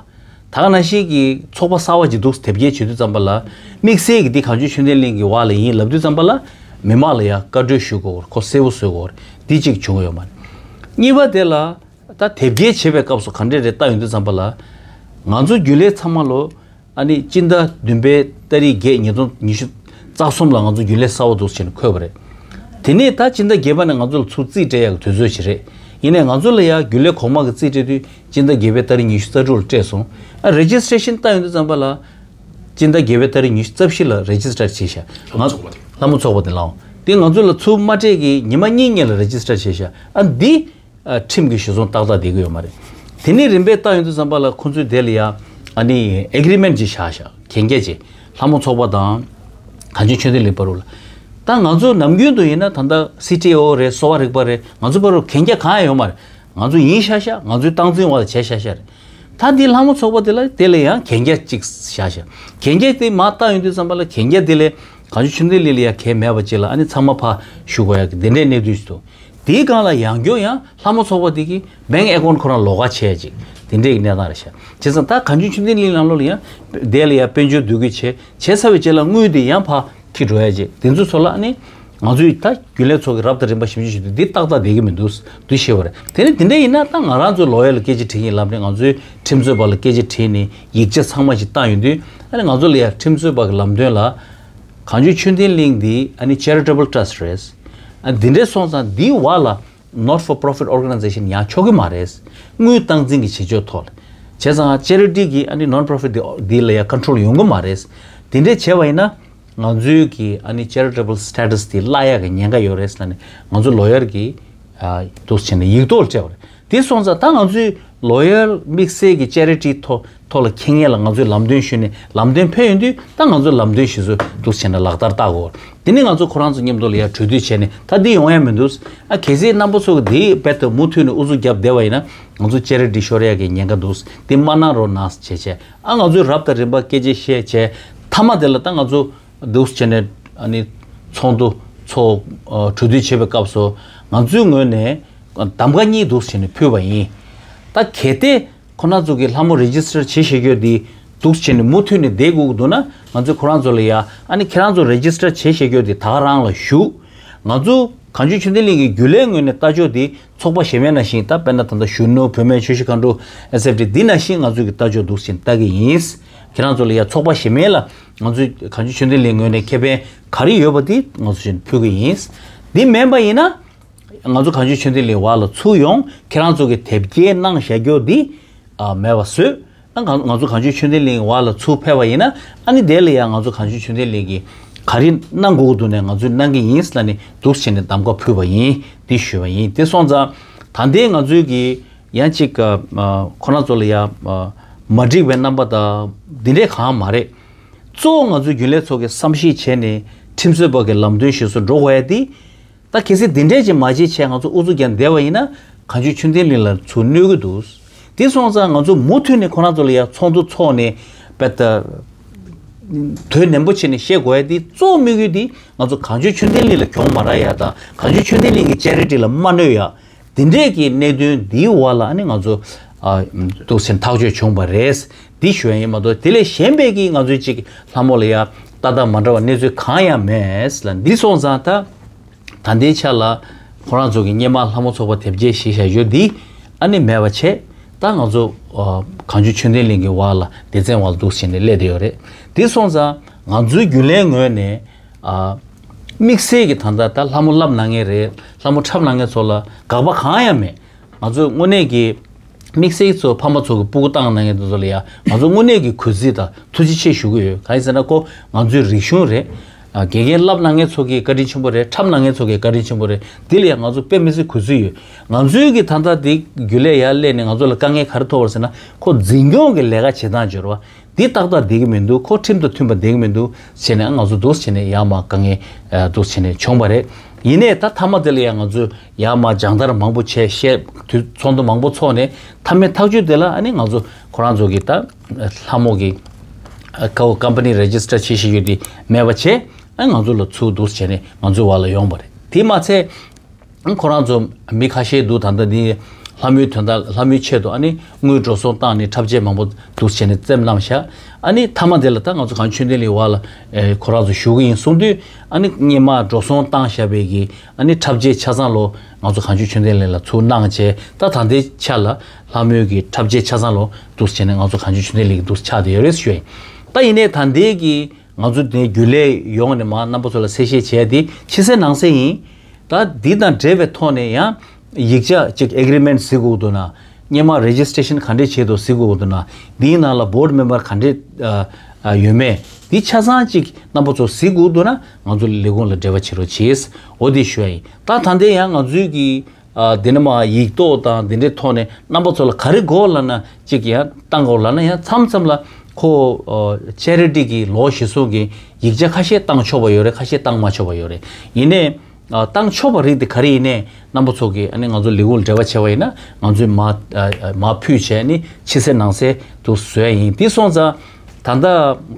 ད་ག་ནང་བཞིན་གྱི་ཚོགས་པ་གསར་བ་ཅིག་འདུག་དེབ་སྐྱེལ་བྱེད་དུས་ཙམ་པ་ལ་དམིགས་བསལ་གྱི་འདི་གངས་ལྗོངས་ཆོས་ལྡན་གླིང་གི་བར་ལ་ཡིན་ལབ་དུས་ཙམ་པ་ལ་མི་མང་ལ་ཡ་བཀའ་འཁྲོལ་ཞུ་དགོས། ཁོ་གསལ་པོ་བཟོ་དགོས། འདི་གཅིག་བྱུང་གི་ཡོད་མ་རེད། གཉིས་པ་དེ་ལ་ད་དེབ་སྐྱེལ་བྱེད་པའི་སྐབས་སུ་ག་འདྲས་རེད་བལྟ་ཡོང་དུས་ཙམ་པ་ལ་ང་ཚོ་རྒྱུན་ལས་ཚང་མ་ལོ། ཨ་ནི་སྤྱི་ཟླ་བདུན་པའི་ཏ་རིག་བརྒྱད་ཉིས་སྟོང་ཉི་ཤུ་རྩ་གསུམ་ལ་ང་ཚོ་རྒྱུན་ལས་གསར་པ་འདུག་བྱས་ནས་འཁོད་པ་རེད། དེ་ནས་ད་སྤྱི་ཟླ་བརྒྱད་པ་ནས་ང་ཚོ་ལ་ཚུར་རྩིས་སྤྲད་ཡག་གི་དུས་ཚོད་ཅིག་རེད། ཡིན་ནའི་ང་ཚོ་ལ་ཡ་རྒྱུན་ལས་གོང་མ་གི་རྩིས་སྤྲད་དུས་སྤྱི་ཟླ་བརྒྱད་པའི་ཏ་རིག་ཉི་ཤུ་རྩ་དྲུག་ལ་སྤྲད་སོང་། ཨ་རེ་ཇི་སི་ཊེ་ཤན་བལྟ་ཡོང་དུས་ཙམ་པ་ལ་སྤྱི་ཟླ་བརྒྱད་པའི་ཏ་རིག་ཉི་ཤུ་རྩ་བཞི་ལ་རེ་ཇི་སི་ཊར་བྱས་ཤག་ལྷ་མོ་ཚོགས་པ་དེ་ལའང་དེ་ང་ཚོ་ལ་ཚུར་མ་སྤྲད་ཀྱི་ཉི་མ་གཉིས་སྔོན་ལ་རེ་ཇི་སི་ཊར་བྱས་ཤག་ཨ་འདི། ཨ་ཁྲིམས་ཀྱི་གཞི་བཟུང་ཏག་ཏག་བསྡད་ཀྱི་ཡོད་མ་རེད། དེ་ནས་རིམ་པས་བལྟ་ཡོང་དུས་ཙམ་པ་ལ་ཁོང་ཚོས་དེ་ལ་ཡ་ཨ་ནི་ཨེ་གྷི་རི་མེན་ཊི་ཅིག་བཞག་ཤག་གན་རྒྱ་ཅིག་ལྷ་མོ་ཚོགས་པ་དང་གངས་ལྗོངས་ཆོས་ལྡན་གླིང་བར་དུ་ལ། ད་ང་ཚོ་ནམ་རྒྱུན་དུ་ཡིན་ན་ད་ལྟ་སི་ཊི་ཨོ་རེད། གསོ་བ་རིག་པ་རེད། ང་ཚོ་བར་དུ་གན་རྒྱ་གང་ཡང་ཡོད་མ་རེད། ང་ཚོ་ཡིན་ཤག་ཤག་ང་ཚོའི་སྟངས་འཛིན་འོག་ལ་བྱས་ཤག་ཤག་རེད། ད་འདི་ལྷ་མོ་ཚོགས་པ་དེ་ལ་དེ་ལ་ཡང་གན་རྒྱ་ཅིག་བཞག་ཤག་གན་རྒྱ་དེ་མར་བལྟ་ཡོང་དུས་ཙམ་པ་ལ་གན་རྒྱ་དེ་ལས་གངས་ལྗོངས་ཆོས་ལྡན་གླིང་ལ་ཡ་གལ་མེད་པ་ཅིག་ལ་ཨ་ནི་ཚང་མ་ཕར་བཞུགས་དགོས་ཡག་གི་དེ་འདྲའི་གནས་ཚུལ་ཞིག་འདུག་དེའི་སྒང་ལ་ཡང་བསྐྱར་ཡང་ལྷ་མོ་ཚོགས་པ་དེ་གི་བེང་ཨེ་ཀོན་ཁོ་རང་ལོགས་ཀ་བྱས་ཅིག་དེ་འདྲའི་གི་གནས་སྟངས་རེད་ཤག་བྱས་ཙང་ད་གངས་ལྗོངས་ཆོས་ལྡན་གླིང་ནང་ལོགས་ལ་ཡང་དེ་ལ་ཡང་དཔལ་འབྱོར་བསྡུ་དགོས་བྱས་བྱས་ཚར་བའི་རྗེས་ལ་དངུལ་དེ་ཡང་ཕར་འཁྱེར་འགྲོ་ཡ་ཅིག་དེ་ཚོའི་ཚོ་ལ་ཨ་ནི་ང་ཚོས་ད་རྒྱུན་ལས་ཚོ་གི་རབ་དང་རིམ་པ་ཞིབ་འཇུག་བྱེད་དུས་འདི་ཏག་ཏག་བསྡད་ཀྱི་མི་འདུག་འདུག་ཤེས་པ་རེད། དེ་ནི་དེ་འདྲ་ཡིན་ན་ད་ང་རང་ཚོའི་ལོ་ཡར་ལ་སྐད་ཆ་དྲིས་ཡིན་ལབ་ནས་ང་ཚོའི་ཁྲིམས་རྩོད་པ་ལ་སྐད་ཆ་དྲིས་ནས་ཡིག་ཆ་ཚང་མ་ཞིག་བཏང་ཡོང་དུས་ཨ་ནི་ང་ཚོ་ལ་ཡང་ཁྲིམས་རྩོད་པ་གི་ལམ་སྟོན་ལ་གངས་ལྗོངས་ཆོས་ལྡན་གླིང་འདི་ཨ་ནི་ཅེ་རི་ཊེ་བལ་ཊྲ་སི་ཊི་རེད། ཨ་འདི་འདྲས་སོང་ཙང་འདིའི་བར་ལ་not for profit organization ཡང་ཆོག་གི་མ་རེད། དངུལ་སྟངས་འཛིན་གྱི་བྱེད་ཕྱོགས་ཐོག་ལ། བྱས་ཙང་ཅེ་རི་ཊི་གི་ཨ་ནི་ནོན་པོ་རོ་ཕིཊ་འདི་ལ་ཡང་ཀོན་ཊོལ་ཡོང་གི་མ་རེད། དེ་འདྲས་བྱས་པ་ཡིན་ན་ང་ཚོའི་གི་ཨ་ནི་ཅེ་རི་ཊེ་བལ་སི་ཊེ་ཊ་སི་དེ་བརླག་ཡག་གི་ཉེན་ཁ་ཡོད་རེད་ལབ་ནས་ང་ཚོ་ལོ་ཡར་གི་ཨ་འདུག་སེ་བྱས་ནས་ཡིག་ཐོག་ལ་སྤྲད་པ་རེད། དེ་སོང་ཙང་ད་ང་ཚོའི་ལོ་ཡར་དམིགས་བསལ་གྱི་ཅེ་རི་ཊི་ཐོག་ཐོག་ལ་འཁྱེར་མཁན་ལ་ང་ཚོས་ལམ་སྟོན་ཞུས་ནས་ལམ་སྟོན་ཕེབས་ཡོང་དུས་ད་ང་ཚོས་ལམ་སྟོན་གཞི་བཟུང་འདུག་སེ་བྱས་ནས་ལག་བསྟར་བསྟར་དགོས། དེ་ནས་ང་ཚོ་ཁོ་རང་ཚོ་མཉམ་དུ་ལ་ཡར་གྲོས་བསྡུར་བྱས་ནས་ད་འདི་ཡོང་ཡ་མི་འདུག་ཨ་གལ་སྲིད་རྣམ་པ་ཚོ་གི་འདི་རྦད་དེ་མུ་མཐུད་ནས་ཨུ་ཚུགས་བརྒྱབ་བསྡད་པ་ཡིན་ན་ང་ཚོ་ཅེ་རི་ཊི་ཤོར་ཡ་གི་ཉེན་ཁ་འདུག་དེ་མ་གནང་རོགས་གནང་ཟེར་བྱས་བྱས་ཨ་ང་ཚོས་རབ་དང་རིམ་པ་སྐད་ཆ་བཤད་བྱས་མཐའ་མ་དེ་ལ་ད་ང་ཚོ་འདུག་སེ་བྱས་ནས་ཨ་ནི་ཚོགས་འདུ་ཚོགས་ཨ་གྲོས་བསྡུར་བྱེད་པའི་སྐབས་སུ་ང་ཚོའི་ངོས་ནས་གདམ་ག་གཉིས་འདུག་སེ་བྱས་ནས་ཕུལ་བ་ཡིན། ད་གལ་ཏེ་ཁོ་རང་ཚོ་གིས་ལྷ་མོ་རེ་ཇི་སི་ཊར་བྱེད་ཤེས་རྒྱུ་དེ་འདུག་སེ་བྱས་ནས་མུ་མཐུད་ནས་བསྡད་དགོས་ཀྱི་འདུག་ན་ང་ཚོས་ཁོ་རང་ཚོ་ལ་ཡ་ཨ་ནི་ཁྱེད་རང་ཚོ་རེ་ཇི་སི་ཊར་བྱེད་ཤེས་རྒྱུ་དེ་ད་ག་རང་ལ་ཞུགས། ང་ཚོ་གངས་ལྗོངས་ཆོས་ལྡན་གླིང་གི་རྒྱུན་ལས་ངོས་ནས་ལྟ་ཕྱོགས་དེ་ཚོགས་པ་གཞན་པའི་ནང་བཞིན་ད་དཔེར་ན་ད་ལྟ་གཞོན་ནུ་བུད་མེད་ཆུ་བཞི་སྒང་དྲུག་ཨེ་སི་ཨེཕ་ཊི་འདི་ནང་བཞིན་ང་ཚོ་གི་ལྟ་ཕྱོགས་འདུག་སེ་བྱས་ནས་ལྟ་གི་ཡིན། ཁྱེད་རང་ཚོ་ལ་ཡ་ཚོགས་པ་གཞན་མེད་ལ་ང་ཚོས་གངས་ལྗོངས་ཆོས་ལྡན་གླིང་ངོས་ནས་ཁེ་ཕན་ག་རེ་ཡོད་པ་དེ་ང་ཚོ་བཞིན་ཕུལ་གི་ཡིན། འདི་མིན་པ་ཡིན་ན། ང་ཚོ་གངས་ལྗོངས་ཆོས་ལྡན་གླིང་བར་ལ་ཚུར་ཡོང་ཁྱེད་རང་ཚོ་གི་དེབ་སྐྱེལ་གནང་བཞག་རྒྱུ་འདི་ཨ་མེད་པ་བཟོས། ཨ་ང་ང་ཚོ་གངས་ལྗོངས་ཆོས་ལྡན་གླིང་བར་ལ་ཚུར་ཕེབས་པ་ཡིན་ན་ཨ་ནི་དེ་ལ་ཡང་ང་ཚོ་གངས་ལྗོངས་ཆོས་ལྡན་གླིང་གིས་ག་རེ་གནང་དགོས་ཀྱི་འདུག་ནས་ང་ཚོས་གནང་གི་ཡིན་ལབ་ནས་འདུག་བྱས་ནས་གདམ་ཀ་ཕུལ་བ་ཡིན་འདི་ཞུས་པ་ཡིན། དེ་སོང་ཙང་ད་ལྟའི་ང་ཚོའི་གི་ཡང་ཅིག་ཁོ་རང་ཚོ་ལ་ཡང་མ་འགྲིག་པའི་རྣམ་པ་དང་འདི་འདྲས་གང་མ་རེད། གཙོ་བོ་ང་ཚོའི་རྒྱུན་ལས་ཚོ་གིས་བསམ་གཞིག་བྱས་ནས་ཁྲིམས་རྩོད་པ་གི་ལམ་སྟོན་ཞིག་སུ་འགྲོ་དགོས་ཡ་དེ། ད་གལ་སྲིད་འདི་འདྲས་ཅིག་མ་བྱེད་ཆེད་ང་ཚོ་ཨུ་ཚུགས་ཀྱང་བསྡད་པ་ཡིན་ན་གངས་ལྗོངས་ཆོས་ལྡན་གླིང་ལ་ཚུར་གནོད་ཀྱི་འདུག་དེ་སོང་ཙང་ང་ཚོ་མུ་མཐུད་ནས་ཁོ་རང་ཚོ་ལ་ཡང་ཚོགས་འདུ་འཚོགས་ནས་དཔེ་ད་དོན་ནན་པོ་བྱས་ནས་བཤད་དགོས་ཡ་དེ་གཙོ་བོ་དམིགས་ཡུལ་དེ་ང་ཚོ་གངས་ལྗོངས་ཆོས་ལྡན་གླིང་ལ་གྱོང་མ་རག་ཡ་དང་གངས་ལྗོངས་ཆོས་ལྡན་གླིང་གི་ཅེ་རི་ཊི་ལ་མ་གནོད་ཡ། དེ་འདྲས་ཀྱི་གནད་དོན་འདིའི་འོག་ལ་ཨ་ནི་ང་ཚོ་ཨ་འདུག་སེ་ཐག་གཅོད་བྱུང་བ་རེད། འདི་ཞུ་ཡ་ཡིན་མ་གཏོགས་དེ་ལས་གཞན་པའི་གི་ང་ཚོའི་ཅིག་ལྷ་མོ་ལ་ཡ་ལྟ་སྟངས་མ་འདྲ་བ་གནས་ཚུལ་གང་ཡང་མེད་ལ། འདི་སོང་ཙང་ད་ད་ལྟའི་ཆ་ལ་ཁོ་རང་ཚོ་གི་སྔོན་མ་ལྷ་མོ་ཚོགས་པ་དེབ་སྐྱེལ་ཞིག་བཞག་ཡོད་འདི་ཨ་ནི་མེད་པ་བྱས། ད་ང་ཚོ་ཨ་གངས་ལྗོངས་ཆོས་ལྡན་གླིང་གི་འོག་ལ་སྡེ་ཚན་འོག་ལ་འདུག་སེ་བྱས་ནས་སླེབས་བསྡད་ཡོད་རེད། འདི་སོང་ཙང་ང་ཚོའི་རྒྱུན་ལས་ངོས་ནས། ཨ། དམིགས་བསལ་གྱི་ད་ལྟ་ད་ལྷ་མོ་བསླབ་གནང་མཁན་རེད། ལྷ་མོ་འཁྲབ་གནང་མཁན་ཚོ་ལ་དགག་པ་གང་ཡང་མེད། ང་ཚོས་དངོས་གནས་ཀྱི་དམིགས་བསལ་ཚོ་ཕ་མ་ཚོ་གི་སྤུ་གུ་བཏང་གནང་མཁན་དེ་ཚོ་ལ་ཡང་ང་ཚོ་དངོས་གནས་ཀྱི་གུས་བརྩི་དང་ཐུགས་རྗེ་ཆེ་ཞུ་གི་ཡོད། གང་ཡིན་ཟེར་ན་ཁོ་ང་ཚོའི་རིག་གཞུང་རེད། ཨ། དགེ་རྒན་བསླབ་གནང་མཁན་ཚོ་གི་བཀའ་དྲིན་ཆེན་པོ་རེད། འཁྲབ་གནང་མཁན་ཚོ་གི་བཀའ་དྲིན་ཆེན་པོ་རེད། འདི་ལ་ཡང་ང་ཚོ་དཔེ་མི་སྲིད་གུས་བརྩི་ཡོད། ང་ཚོའི་གི་ད་ལྟ་འདི་རྒྱུན་ལས་ཡར་སླེབས་ནས་ང་ཚོ་ལ་དཀའ་ངལ་ག་རེ་ཐོབ་པ་རེད་ཟེར་ན་ཁོ་འཛིན་སྐྱོང་གི་ལས་ཀ་བྱེད་སྟངས་སྦྱོར་བ། འདི་ཏག་ཏག་བསྡད་ཀྱི་མི་འདུག་ཁོ་ཁྲིམས་དང་མཐུན་པ་བསྡད་ཀྱི་མི་འདུག་བྱས་ནས་ང་ཚོ་འདུག་བྱས་ནས་ཡར་མར་དཀའ་ངལ་ཨ་འདུག་བྱས་ནས་བྱུང་བ་རེད། ཡིན་ནའི་ད་མཐའ་མ་དེ་ལ་ཡང་ང་ཚོས་ཡར་མར་སྦྱང་བརྡར་མང་པོ་བྱས། བཤད་དུས་ཚོགས་འདུ་མང་པོ་ཚོགས་ནས་མཐའ་མའི་ཐག་གཅོད་དེ་ལ་ཨ་ནི་ང་ཚོ་ཁོ་རང་ཚོ་གི་ད་ལྷ་མོ་གི་ཨ་ཀ་ཀམ་པ་ནི་རེ་ཇི་སི་ཊར་བྱེད་བཞིན་ཡོད་དེ་མེད་པ་བྱས། ཨ་ང་ཚོ་ལ་ཚུར་འདུག་བྱས་ནས་ང་ཚོའི་བར་ལ་ཡོང་བ་རེད། དེ་མ་ཚད། ཁོ་རང་ཚོ་མི་ཁ་ཤས་འདུག་ད་ལྟ་འདི་ལྷ་མོའི་དོན་དག་ལྷ་མོའི་ཆེད་དུ་ཨ་ནི་དངུལ་འགྲོ་སོང་བཏང་ནས་འཁྲབ་ཆས་མང་པོ་འདུག་བྱས་ནས་བཙེམས་གནང་ཤག་ཨ་ནི་མཐའ་མ་དེ་ལ་ད་ང་ཚོ་གངས་ཆོས་ལྡན་གླིང་བར་ལ་ཨེ་ཁོ་རང་ཚོ་ཞུགས་ཀྱི་ཡིན་གསུངས་དུས། ཨ་ནི་སྔོན་མ་འགྲོ་སོང་བཏང་བཞག་པའི་གི་ཨ་ནི་འཁྲབ་ཆས་ཆ་ཚང་ལོ་ང་ཚོ་གངས་ཆོས་ཆོས་ལྡན་གླིང་ལ་ཚུར་གནང་བྱས། ད་ད་ལྟའི་ཆ་ལ་ལྷ་མོའི་གི་འཁྲབ་ཆས་ཆ་ཚང་ལོ་འདུག་བྱས་ནས་ང་ཚོ་གངས་ཆོས་ཆོས་ལྡན་གླིང་གི་འདུག་ཆགས་བསྡད་ཡོད་རེད་ཞུ་ཡ་ཡིན། ད་ཡིན་ནའི་ད་ལྟའི་གི་ང་ཚོ་དེ་རྒྱུན་ལས་ཡོངས་ནས་མར་རྣམ་པ་ཚོ་ལ་གསལ་བཤད་བྱས་ཏེ་ཕྱི་གསལ་ནང་གསལ་ཡིན། ད་འདི་དང་འབྲེལ་བའི་ཐོག་ནས་ཡང་ཡིག་ཆ་གཅིག་ཨེ་གི་རི་མེན་ཊི་གཟིགས་དགོས་འདུག་ན། སྔོན་མ་རེ་ཇི་སི་ཊེ་ཤན་ག་འདྲས་བྱས་འདུག་གཟིགས་དགོས་འདུག་ན། འདིའི་ནང་ལ་བྷོར་ཌི་མེམ་བར་ག་འདྲས་ཨ་ཨ་ཡོད་མེད་འདི་ཆ་ཚང་གཅིག་རྣམ་པ་ཚོ་གཟིགས་དགོས་འདུག་ན་ང་ཚོ་ལས་ཁུངས་ལ་འབྲེལ་བ་བྱེད་རོགས་གྱིས། འོ་དེ་ཞུ་ཡ་ཡིན། ད་ད་ལྟའི་ཡང་ང་ཚོའི་གི་ཨ་དེ་ནས་མར་ཡིག་ཐོག་དང་དེ་འདྲའི་ཐོག་ནས་རྣམ་པ་ཚོ་ལ་ག་རེ་དགོས་ལབ་ན་གཅིག་ཡང་བཏང་དགོས་ལབ་ན་ཡང་མཚམས་མཚམས་ལ་ཁོ་ཨ་ཅེ་རི་ཊི་གི་ལོ་གཞི་བཟུང་གི་ཡིག་ཆ་ཁ་ཤས་བཏང་ཆོག་པ་ཡོད་རེད། ཁ་ཤས་བཏང་མ་ཆོག་པ་ཡོད་རེད། ཡིན་ནའི་ཨ་བཏང་ཆོག་པ་རིགས་དེ་ག་རེ་ཡིན་ནའི་རྣམ་པ་ཚོ་གིས་ཨ་ནི་ང་ཚོ་ལས་ཁུངས་ལ་འབྲེལ་བ་བྱས་པ་ཡིན་ན་ང་ཚོས་མར་ཨ་ཨ་མར་ཕུལ་བྱས་ནི་ཕྱི་གསལ་ནང་གསལ་དུ་བཟོ་ཡ་ཡིན། དེ་སོང་ཙང་ད་ལྟ་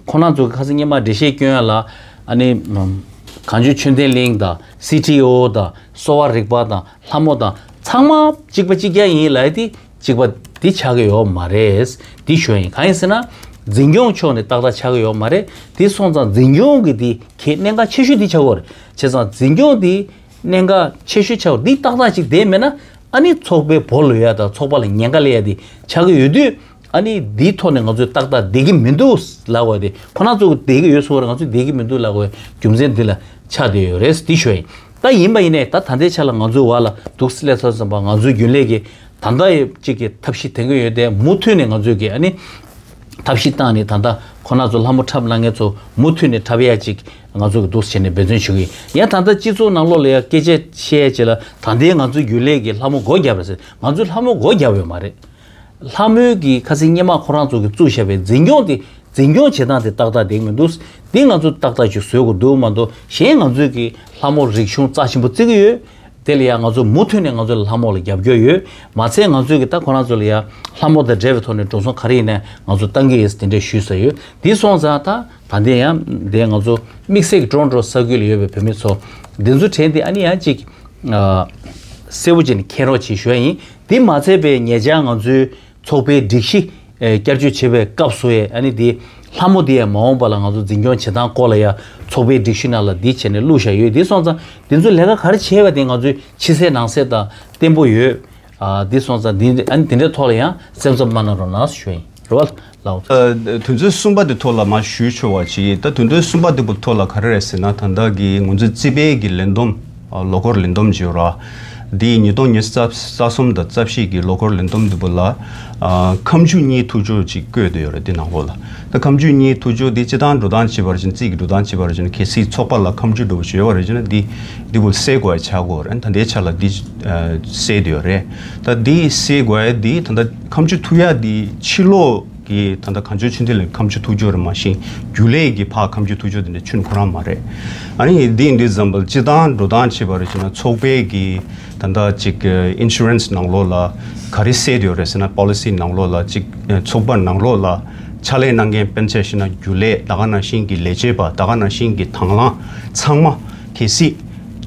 ཁོ་རང་ཚོ་གི་ཁ་སང་སྔོན་མ་འགྲེལ་བཤད་སྐྱོན་ཡ་ལ་ཨ་ནི་གངས་ལྗོངས་ཆོས་ལྡན་གླིང་དང་སི་ཊི་ཨོ་དང་གསོ་བ་རིག་པ་དང་། ལྷ་མོ་དང་ཚང་མ་གཅིག་པ་གཅིག་རྐྱང་ཡིན་ལབ་ཡ་དེ་གཅིག་པ་དེ་ཆགས་ཀྱི་ཡོད་མ་རེད། དེ་ཞུ་ཡ་ཡིན། གང་ཡིན་ཟེར་ན་འཛིན་སྐྱོང་ཕྱོགས་ནས་ཏག་ཏག་ཆགས་ཀྱི་ཡོད་མ་རེད། དེ་སོང་ཙང་འཛིན་སྐྱོང་གི་དེ་གལ་གནད་འགག་ཆེ་ཤོས་དེ་ཆགས་ཀྱི་ཡོད་རེད། བྱས་ཙང་འཛིན་སྐྱོང་དེ་གནད་འགག་ཆེ་ཤོས་ཆགས་དེ་ཏག་ཏག་ཅིག་བསྡད་མེད་ན་ཨ་ནི་ཚོགས་པའི་བོ་ལོས་ཡ་དང་ཚོགས་པ་ལ་ཉེན་ཁ་སླེབས་ཡ་དེ་ཆགས་ཀྱི་ཡོད་དུས། ཨ་ནི་འདིའི་ཐོག་ནས་ང་ཚོས་ཏག་ཏག་བསྡད་ཀྱི་མི་འདུག་ལབ་དགོས་ཏེ། ཁོ་རང་ཚོ་བསྡད་ཀྱི་ཡོད་སོང་བར་ང་ཚོས་བསྡད་ཀྱི་མི་འདུག་ལབ་དགོས་རྒྱུ་མཚན་འདི་ལ་ཆགས་བསྡད་ཡོད་རེད་འདི་ཞུ་ཡ་ཡིན། ད་ཡིན་པ་ཡིན་ནའི་ད་ད་ལྟའི་ཆ་ལ་ང་ཚོའི་བར་ལ་འདུག་སླེབས་ཚར་ཙམ་པ་ང་ཚོའི་རྒྱུན་ལས་ཀྱི་ད་ལྟ་ཡི་གཅིག་གི་ཐབས་ཤེས་དེང་གི་ཡོད་དེ་མུ་མཐུད་ནས་ང་ཚོས་ཀྱི་ཨ་ནི་ཐབས་ཤེས་བཏང་ནས་ད་ལྟ་ཁོ་རང་ཚོ་ལྷ་མོ་འཁྲབ་གནང་མཁན་ཚོ་མུ་མཐུད་ནས་འཁྲབ་ཡ་གཅིག་ང་ཚོ་གི་འདུག་བྱས་ནས་འབད་བརྩོན་ཞུ་གི་ཡིན། ཡང་ད་ལྟ་སྤྱི་ཚོགས་ནང་ལོགས་ལ་ཡ་སྐད་ཆ་བཤད་ཡ་ཅིག་ལ་ད་ལྟའི་ང་ཚོའི་རྒྱུན་ལས་ཀྱི་ལྷ་མོ་སྒོ་བརྒྱབ་རེད་ཟེར། ང་ཚོའི་ལྷ་མོ་སྒོ་བརྒྱབ་ཡོད་མ་རེད། ལྷ་མོའི་གི་ཁ་སང་སྔོན་མ་ཁོ་རང་ཚོ་གི་བཙུགས་བཞག་པའི་འཛིན་སྐྱོང་དེ་འཛིན་སྐྱོང་བྱེད་སྟངས་དེ་ཏག་ཏག་བསྡད་ཀྱི་མི་འདུག་འདི་ང་ཚོ་ཏག་ཏག་ཅིག་བཟོ་དགོས་འདུག་མ་གཏོགས་གཞན་ང་ཚོའི་གི་ལྷ་མོ་རིག་གཞུང་རྩ་ཆེན་པོ་བརྩི་གི་ཡོད། དེ་ལ་ཡང་ང་ཚོ་མུ་མཐུད་ནས་ང་ཚོ་ལ་ལྷ་མོ་ལ་རྒྱབ་སྐྱོར་ཡོད། མ་ཚད་ང་ཚོའི་གི་ད་ཁོ་རང་ཚོ་ལ་ཡང་ལྷ་མོ་དང་འབྲེལ་བའི་ཐོག་ནས་འགྲོ་སོང་ག་རེ་ཡིན་ནའི་ང་ཚོ་བཏང་གི་ཡིན་དེ་འདྲས་ཞུས་ཚར་ཡོད། འདི་སོང་ཙང་ད་ད་ལྟ་ཡང་འདི་ང་ཚོ་དམིགས་བསལ་གྱི་ཀྲོན་ཀྲོ་ས་ཁུལ་ལ་ཡོད་པའི་བོད་མི་ཚོ་འདི་ཚོ་དྲན་ཏེ་ཨ་ནི་ཡང་ཅིག་གསལ་པོ་བྱས་ནས་མཁྱེན་རོགས་བྱེད་ཞུ་ཡ་ཡིན། འདི་མ་ཚད་པའི་ཉེ་ཆར་ང་ཚོའི་ཚོགས་པའི་སྒྲིག་གཞི་ཨེ་བསྐྱར་བཅོས་བྱེད་པའི་སྐབས་སུ་ཡང་ཨ་ནི་འདི་ལྷ་མོ་འདི་ཡང་མ་འོངས་པ་ལ་ང་ཚོ་འཛིན་སྐྱོང་བྱེད་སྟངས་སྐོར་ལ་ཡང་ཚོགས་པའི་སྒྲིག་གཞི་ནང་ལ་འདི་བྱས་ནས་བླུགས་བཞག་ཡོད། འདི་སོང་ཙང་འདི་ཚོ་ལས་ཀ་ག་རེ་བྱས་པ་དེ་ང་ཚོས་ཕྱི་གསལ་ནང་གསལ་དང་བརྟན་པོ་ཡོད། ཨ་འདི་སོང་ཙང་འདི་ཨ་ནི་འདི་འདྲའི་ཐོག་ལ་ཡང་སེམས་འཚབ་མ་གནང་རོགས་གནང་ཞུ་ཡིན། རེད་བ། ལའོ། ཨ། དོན་ཚན་གསུམ་པ་དེ་ཐོག་ལ་མར་ཞུས་ཆོག་པ་ཅིག་ད་དོན་ཚན་གསུམ་པ་དེ་བུ་ཐོག་ལ་ག་རེ་རེད་ཟེར་ན། ད་ལྟ་གི་ང་ཚོའི་རྩིས་པའི་གི་ལས་བསྡོམས། ཨ། ལོ་འཁོར་ལས་བསྡོམས་བྱེད་ར། འདི་ཉིས་སྟོང་ཉི་ཤུ་རྩ་གསུམ་དང་རྩ་བཞི་གི་ལོ་འཁོར་ལས་བསྡོམས་དེ་བུ་ལ། ཨ། ཁ་མཆུ་གཉིས་ཐུག་ཆོག་ཅིག་བཀོད་དེ་ཡོད་རེད་འདི་ནང་ལོགས་ལ། ད་ཁ་མཆུ་གཉིས་ཐུག་ཆོག་འདི་སྤྱི་བཏང་འགྲོ་སྟངས་བྱེད་པར་བྱས་ན། རྩིས་ཀྱི་འགྲོ་སྟངས་བྱེད་པར་བྱས་ན། གལ་སྲིད་ཚོགས་པ་ལ་ཁ་མཆུ་འདྲ་བོ་ཞིག་ཡོད་པ་རེད་ཅེ་ན། འདི་འདི་བུ་སེལ་དགོས་ཡ་ཆགས་ཀྱི་ཡོད་རེད། ད་ལྟའི་ཆ་ལ་འདི། ཨ། སེལ་དེ་ཡོད་རེད། ད་འདི་སེལ་དགོས་ཡ་འདི་ད་ལྟ་ཁ་མཆུ་ཐུག་ཡ་འདི་ཕྱི་ལོགས་གི་ད་ལྟ་གངས་ལྗོངས་ཆོས་ལྡན་གླིང་ཁ་མཆུ་ཐུག་ཆོག་རེད། མ་གཞི་རྒྱུན་ལས་ཀྱི་ཕར་ཁ་མཆུ་ཐུག་ཆོག་དེ་འདྲ་ཁྱོན་ཁོ་རང་མ་རེད། ཨ་ནི་འདི་འདི་ཙམ་པ་ལ་སྤྱི་བཏང་འགྲོ་སྟངས་བྱེད་པ་རེད་ཅེ་ན། ཚོགས་པའི་གི་ད་ལྟ་ཅིག་ཨིན་ཤུ་རན་སི་ནང་ལོགས་ལ་ག་རེ་གསལ་དེ་ཡོད་རེད་ཟེར་ན། པོ་ལི་སི་ནང་ལོགས་ལ་ཅིག་ཚོགས་པ་ནང་ལོགས་ལ་ཕྱག་ལས་གནང་མཁན་སྤེན་ཆ་ཤི་ན་རྒྱུན་ལས། ད་ག་ནང་བཞིན་གྱི་ལས་བྱེད་པ། ད་ག་ནང་བཞིན་གྱི་དང་བླངས་ཚང་མ། གལ་སྲིད་